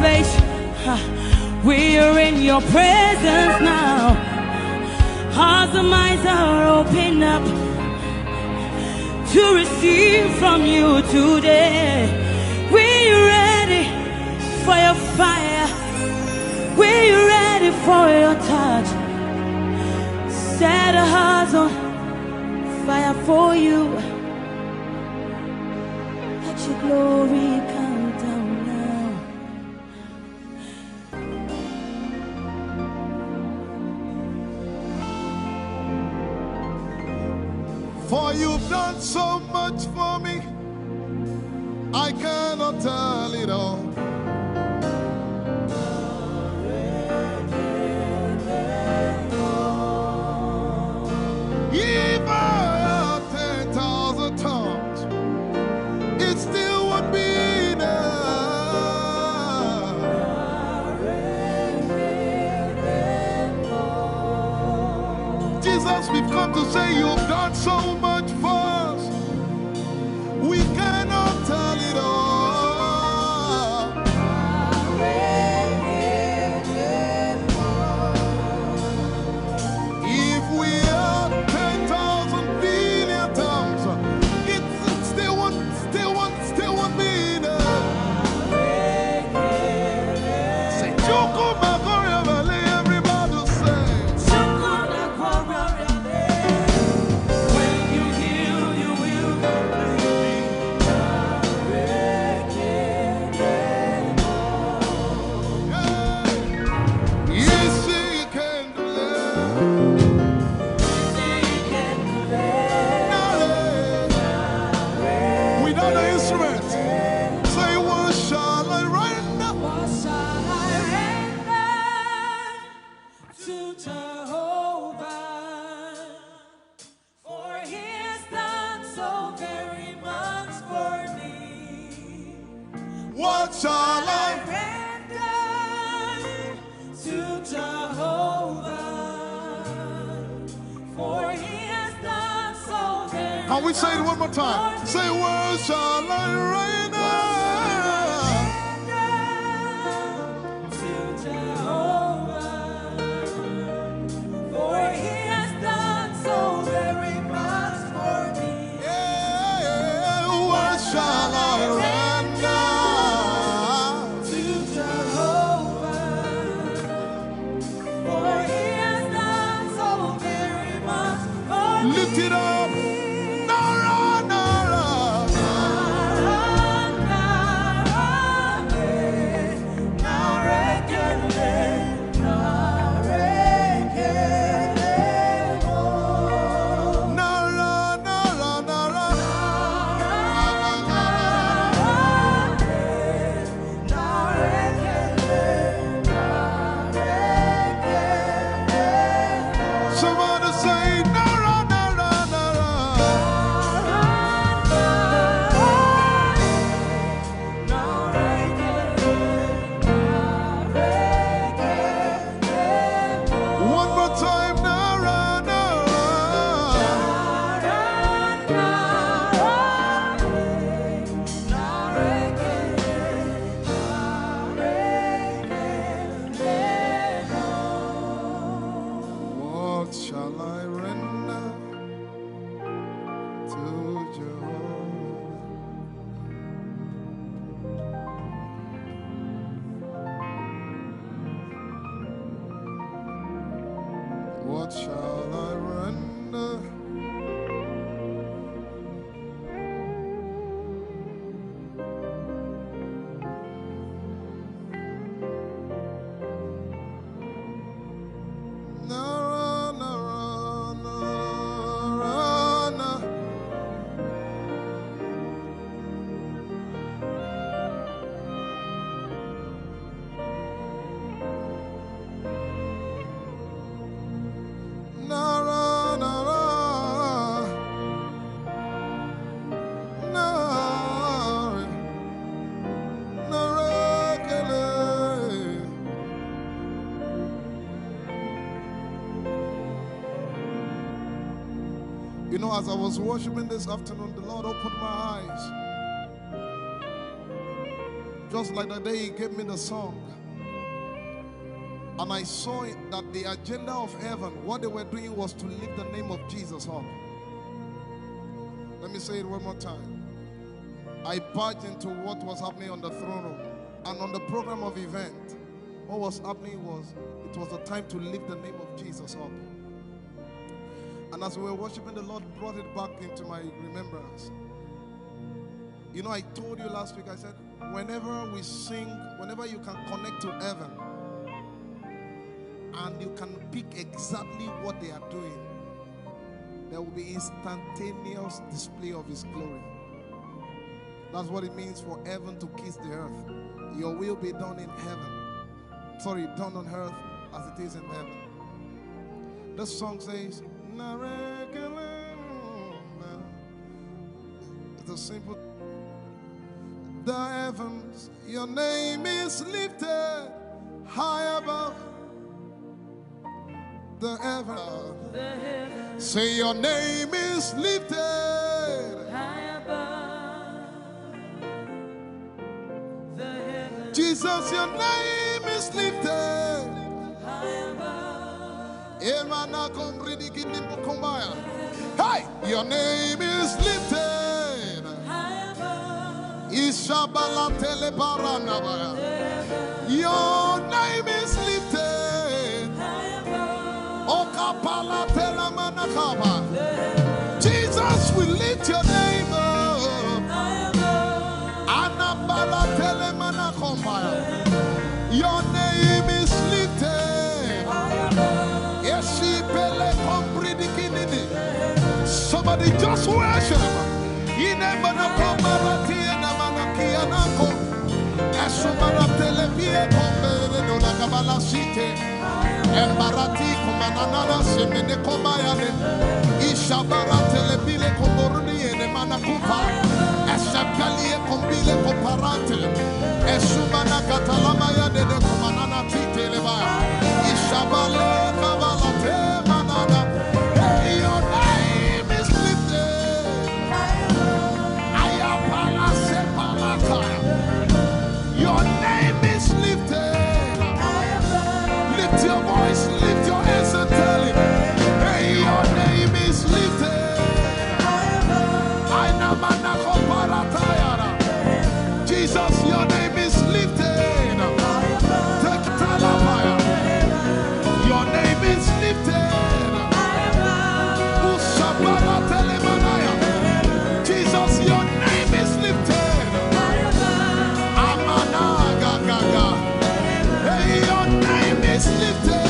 Face, ha, we are in your presence now. Hearts and minds are open up to receive from you today. We are ready for your fire. We are ready for your touch. Set our hearts on fire for you. Let your glory come down now. For you've done so much for me, I cannot tell it all. If I had ten thousand tongues, it still won't be enough. Jesus, we've come to say you've done so much for us. We cannot tell it all. If we had ten thousand billion tongues, it still won't, still won't, still won't be enough. Say, Chukwu Makoria Valley, everybody say. When you heal, you will completely. Yes, he can do it. Without the instrument, say, what shall I render? What shall I render to Jehovah? For he has done so very much for me. What shall I render to Jehovah? For he has done so very Can we say it one more time? Say, what shall I render? To Jehovah, for he has done so very much for me. Yeah, what shall I render to Jehovah? For he has done so very much for me. Lift it up. Nara, nara. Nara, nara, eh. Nara, kele, nara, kele, oh. Nara, nara, nara. Nara, nara, eh. Somebody say, nara, nara, nara. One more time, nara, nara. What shall I render to Jehovah? What shall I render? Nara, nara, nara, na. Nara, nara. Nara. Nara, kele. You know, as I was worshiping this afternoon, the Lord opened my eyes. Just like the day he gave me the song, and I saw it, that the agenda of heaven, what they were doing was to lift the name of Jesus up. Let me say it one more time. I barged into what was happening on the throne room and on the program of event. What was happening was, it was a time to lift the name of Jesus up. And as we were worshiping, the Lord brought it back into my remembrance. You know, I told you last week, I said, whenever we sing, whenever you can connect to heaven and you can pick exactly what they are doing, there will be instantaneous display of His glory. That's what it means for heaven to kiss the earth. Your will be done in heaven. Sorry, done on earth as it is in heaven. The song says, "Narekelema." It's a simple. The heavens, your name is lifted high above the heaven. Say, your name is lifted high above. Jesus, your name is lifted. Emana komridi kini mukumbaya. Hey, your name is lifted. Ishabala telebaranabaya. Your name is lifted. Okapala telamanakaba. Jesus, we lift your name up. Anabala telemanakombaya. Your name is lifted. Eshipele kompridikinini. Somebody just worship. Inemanakomarati enamanakianako. Esumaratele bie komere no la kabala site. Embarati kumanana semene komayane. Ishabaratele bile komoruni ene manakufa. Esepkalie kombile koparate. Esumana katalama ya dede kumanana titele ba. Ishabale kabalate manana. Hey, your name is lifted. Ayapala sepalataya. Your name is lifted. Lift your voice, lift your hands and tell him, hey, your name is lifted. Ainamanakoparatayara. Jesus, your name is lifted. Take talabaya. Your name is lifted. Usabala telemanaya. Jesus, your name is lifted. Amana gagaga. Hey, your name is lifted.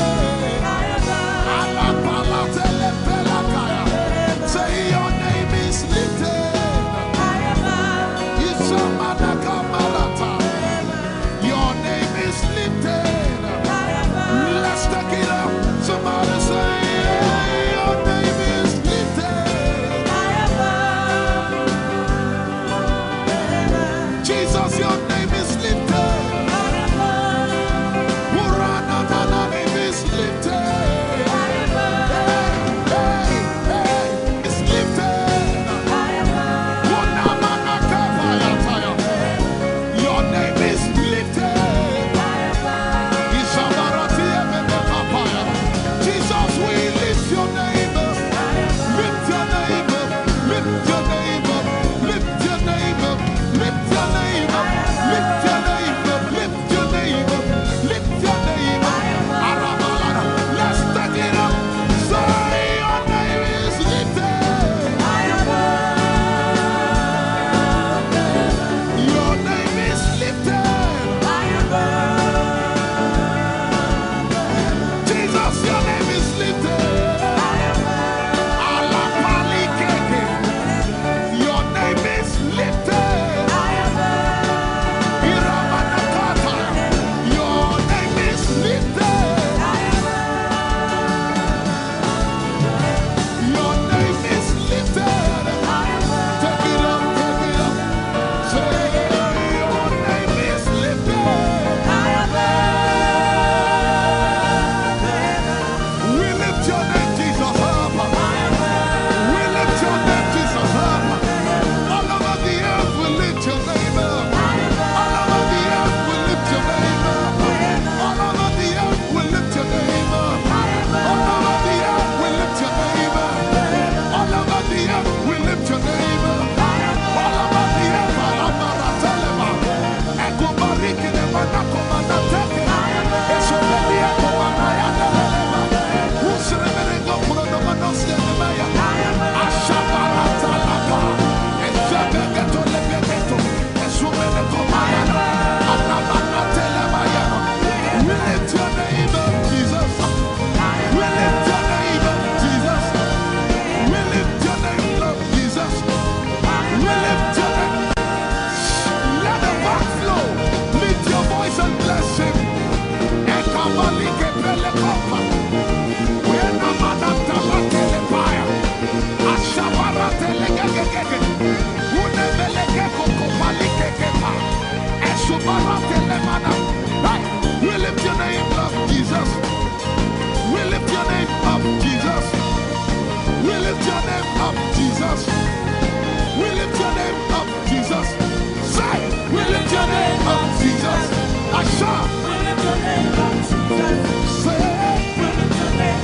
Say, oh, we lift your name.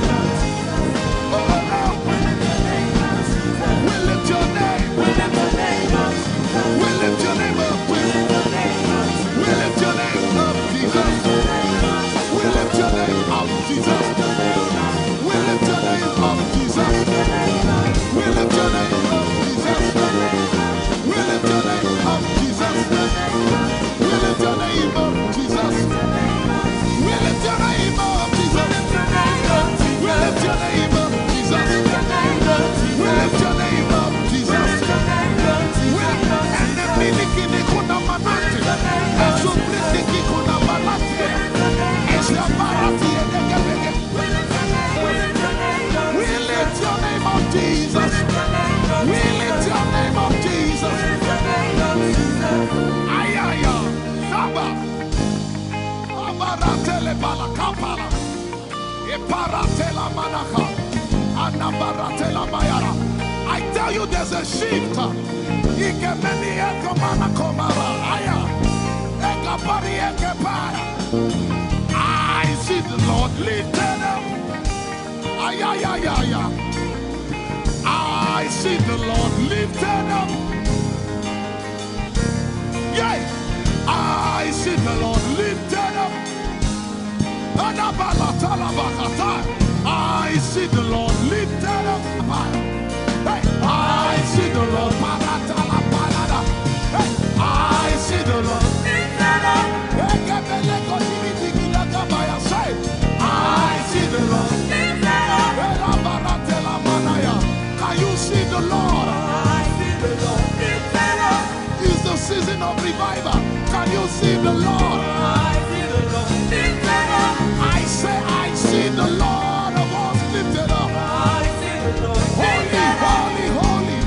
We lift your name. We lift your name up. We lift your name up, Jesus. We lift your name up, Jesus. We lift your name up, Jesus. We lift your name up, Jesus. We lift your name up, Jesus. We lift your name up, Jesus. We lift your name up, Jesus. We lift your name up, Jesus. We lift your name up, Jesus. We enemy nikini kuna manati. Esu briki kuna manati. Esu barati edekebeke. We lift your name up, Jesus. We lift your name up, Jesus. Ayaya, Saba. Abaratele balakapala. Iparatela manaka. Anabaratela mayara. I tell you, there's a shift. Ikemeni ekomana komara. Aya. Ekapari ekepaya. I see the Lord lifted up. Ay, ay, ay, ay, ay. I see the Lord lifted up. Yeah. I see the Lord lifted up. Adabalatalabahatai. I see the Lord lifted up. Hey, I see the Lord. Paratalabalada. Hey, I see the Lord. Ekebeleko dibidigidaga baya. Say, I see the Lord. Elabaratelamanaya. Can you see the Lord? It's the season of revival. Can you see the Lord? I say, I see the Lord of hosts lifted up. Holy, holy, holy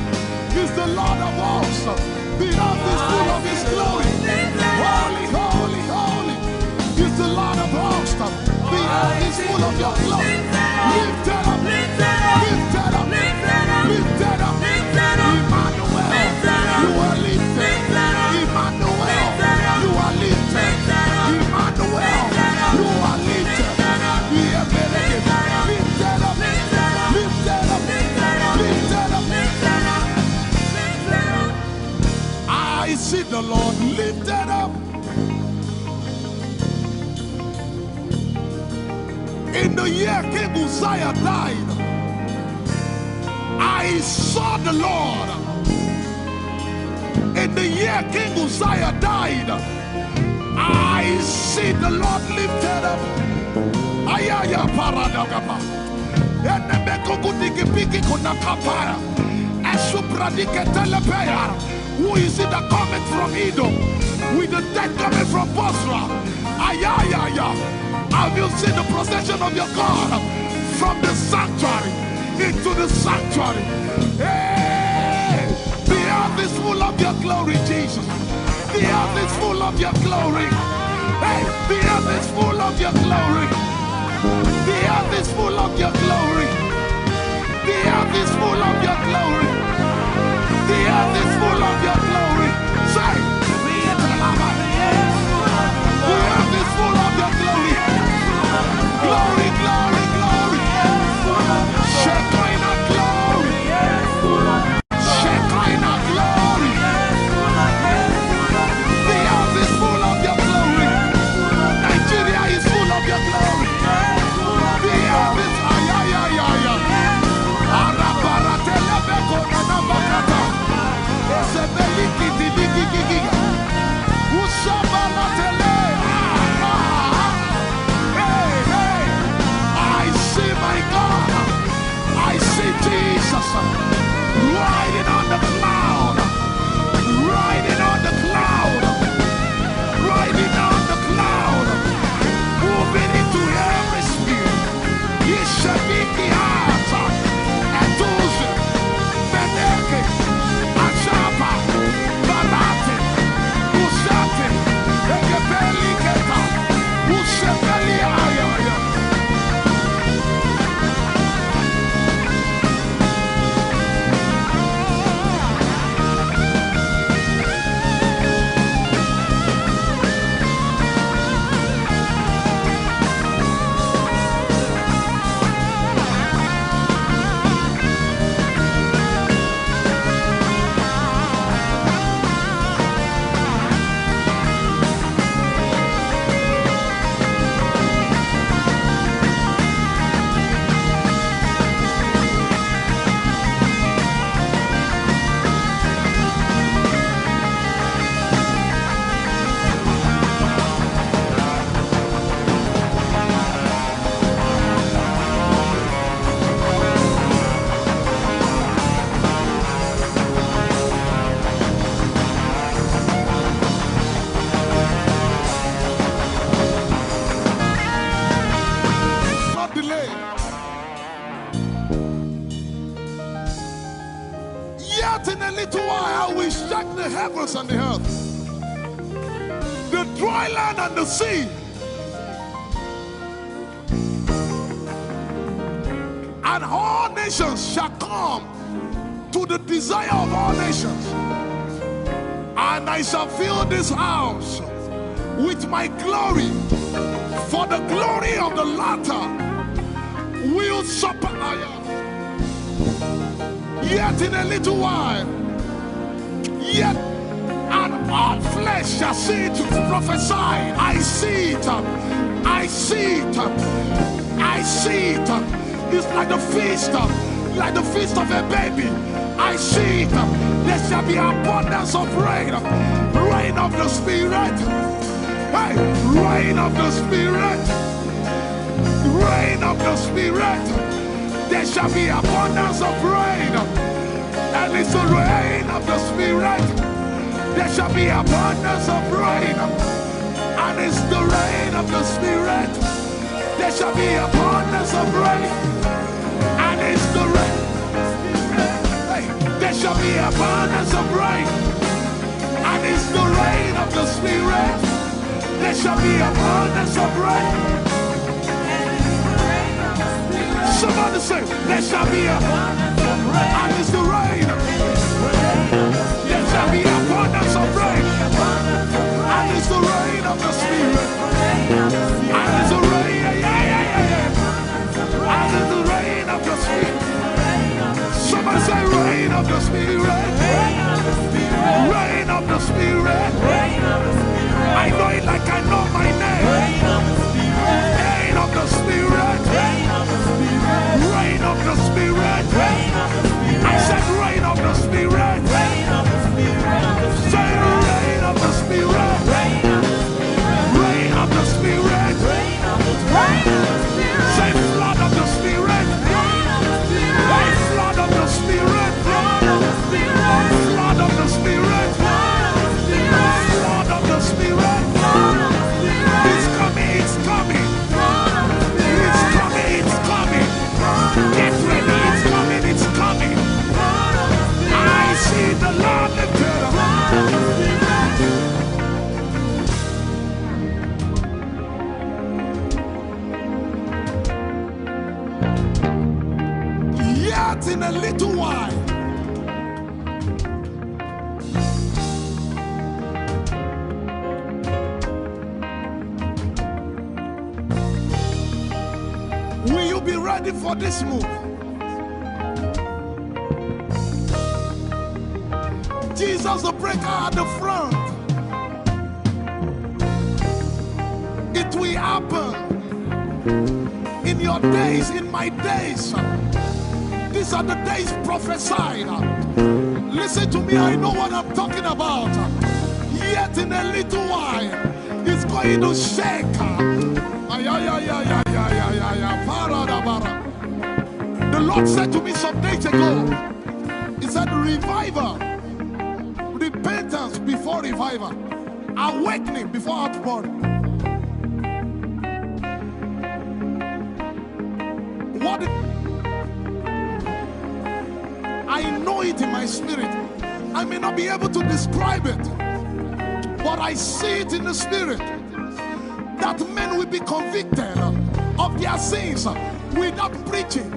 is the Lord of hosts. The earth is full of his glory. Holy, holy, holy is the Lord of hosts. The earth is full of your glory. Lift it up. Lift it up. Lift it up. Lift it up. Emmanuel, you are lifted. Emmanuel, you are lifted. Emmanuel, you are lifted. Lift it up. Lift it up. Lift it up. Lift it up. I see the Lord lifted up. In the year King Uzziah died, I saw the Lord. In the year King Uzziah died, I see the Lord lifted up. Ayaya paradagaba. Enemekugudikipiki kunakapaya. Esupradiketelepeya. Who is it that cometh from Edom with the dead coming from Bozrah? Ayayaya. Have you seen the procession of your God from the sanctuary into the sanctuary? Hey, the earth is full of your glory, Jesus. The earth is full of your glory. Hey, the earth is full of your glory. The earth is full of your glory. The earth is full of your glory. The earth is full of your glory. Say, the earth is full of your glory. Glory, glory, glory. Shekinah glory. Shekinah glory. The earth is full of your glory. Nigeria is full of your glory. The earth is, ay, A little while I will shake the heavens and the earth, the dry land and the sea. And all nations shall come to the desire of all nations. And I shall fill this house with my glory, for the glory of the latter will surpass. Yet in a little while, yet and all flesh shall see it. Prophesy. I see it. I see it. I see it. It's like the feast, like the feast of a baby. I see it. There shall be abundance of rain, rain of the Spirit. Hey, rain of the Spirit. Rain of the Spirit. There shall be abundance of rain. And it's the rain of the Spirit. There shall be abundance of rain. And it's the rain of the Spirit. There shall be abundance of rain. And it's the rain. Hey, there shall be abundance of rain. And it's the rain of the Spirit. There shall be abundance of rain. Somebody say, there shall be a, and it's the rain. There shall be abundance of rain. And it's the rain of the Spirit. And it's the rain, yeah, yeah, yeah, yeah, yeah. And it's the rain of the Spirit. Somebody say, rain of the Spirit. Rain of the Spirit. I know it like I know my name. Rain of the Spirit. Rain of the Spirit. I said, rain of the Spirit. Say, rain of the Spirit. Rain of the Spirit. Say, flood of the Spirit. Hey, flood of the Spirit. Flood of the Spirit. Flood of the Spirit. Flood of the Spirit. It's coming, it's coming. It's coming, it's coming. Get ready, it's coming, it's coming. I see the Lord lifted up. Yet in a little while, will you be ready for this move? Jesus the breaker at the front. It will happen in your days, in my days. These are the days prophesied. Listen to me, I know what I'm talking about. Yet in a little while, it's going to shake. Ay, ay, ay, ay, ay, ay, ay, ay, ay, para da bara. The Lord said to me some days ago, He said, revival, repentance before revival, awakening before outpouring. What I know it in my spirit. I may not be able to describe it, but I see it in the spirit that men will be convicted of their sins without preaching.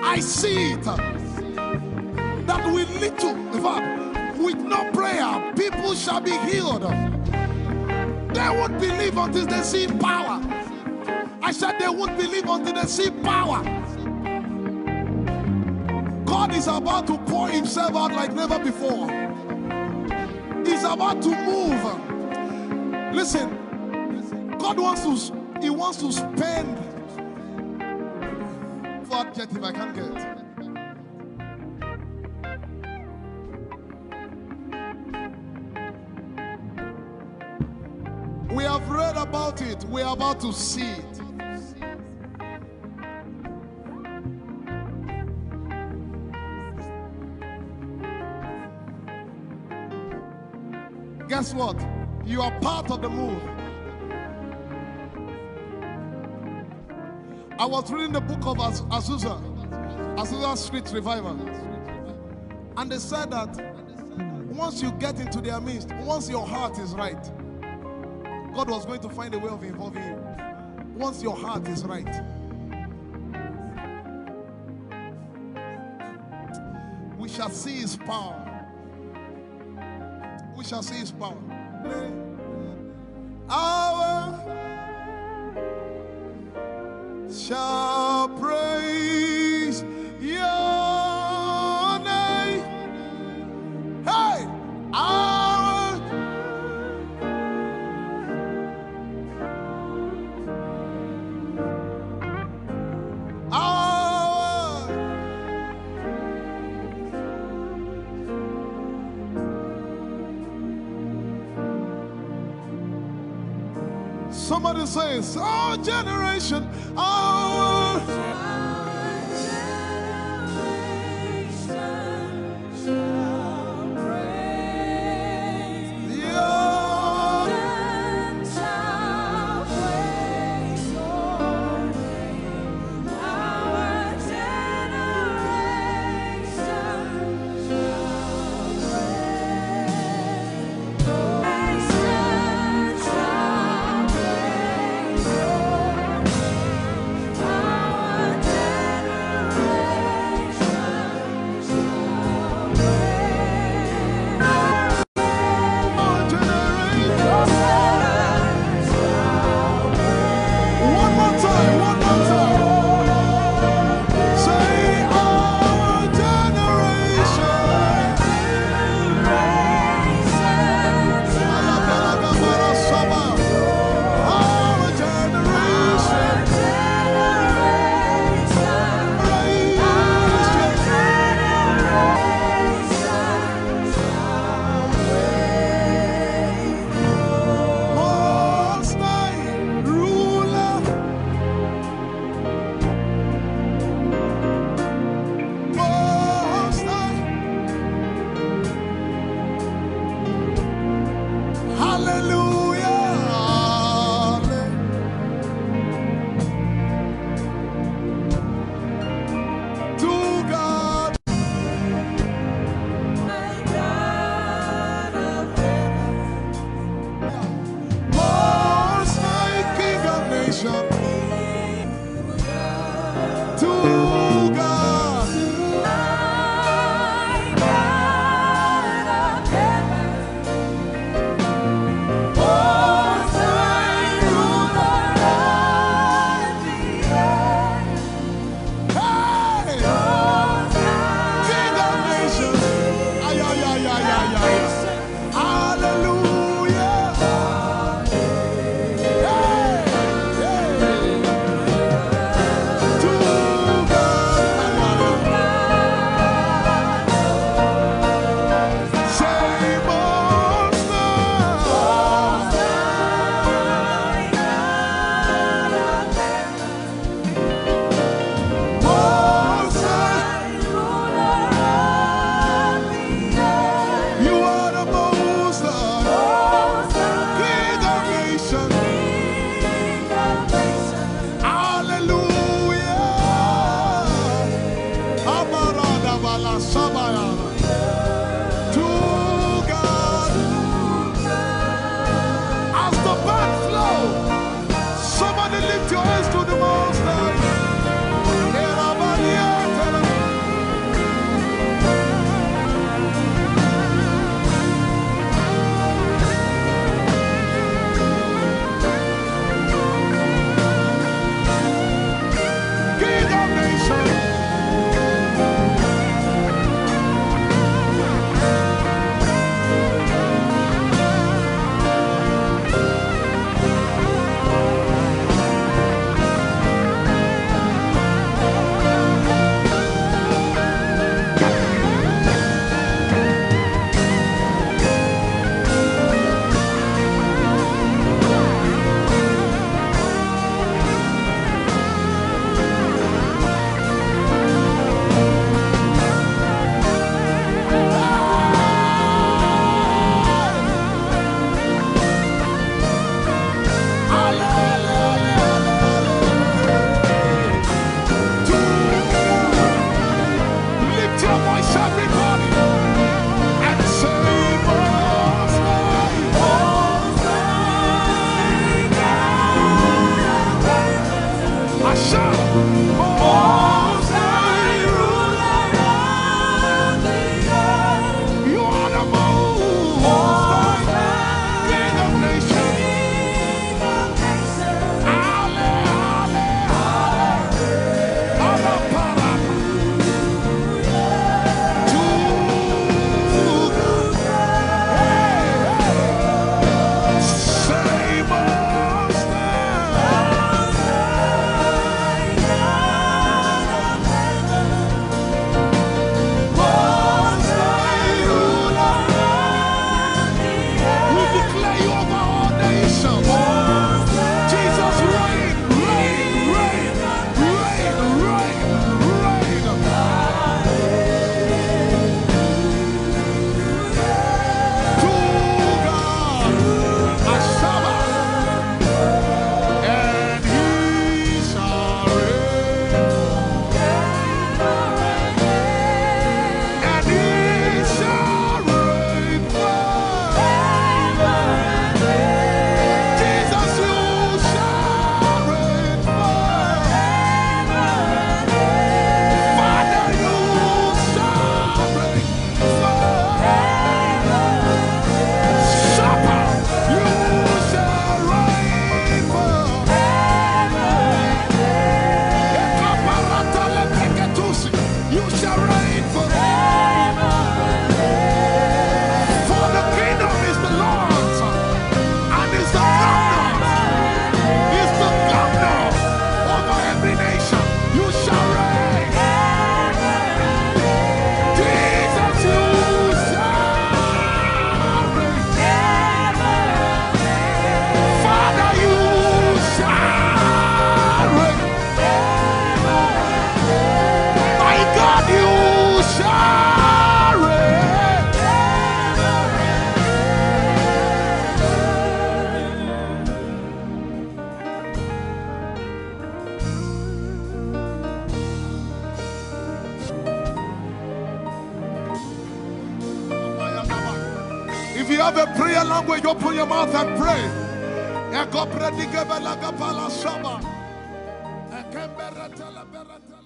I see it that with little, in fact, with no prayer, people shall be healed. They won't believe until they see power. I said they won't believe until they see power. God is about to pour himself out like never before. He's about to move. Listen, God wants to, he wants to spend. What adjective I can't get. We have read about it. We are about to see it. Guess what? You are part of the move. I was reading the book of Az-, Azusa. Azusa Street Revival. And they said that once you get into their midst, once your heart is right, God was going to find a way of involving you. Once your heart is right, we shall see his power. We shall see his power. Our shall praise your name. Hey, our our Somebody says, our generation, our have a prayer language, open your mouth and pray. Ekopredikebalakapalashaba. Ekembereteleberetele.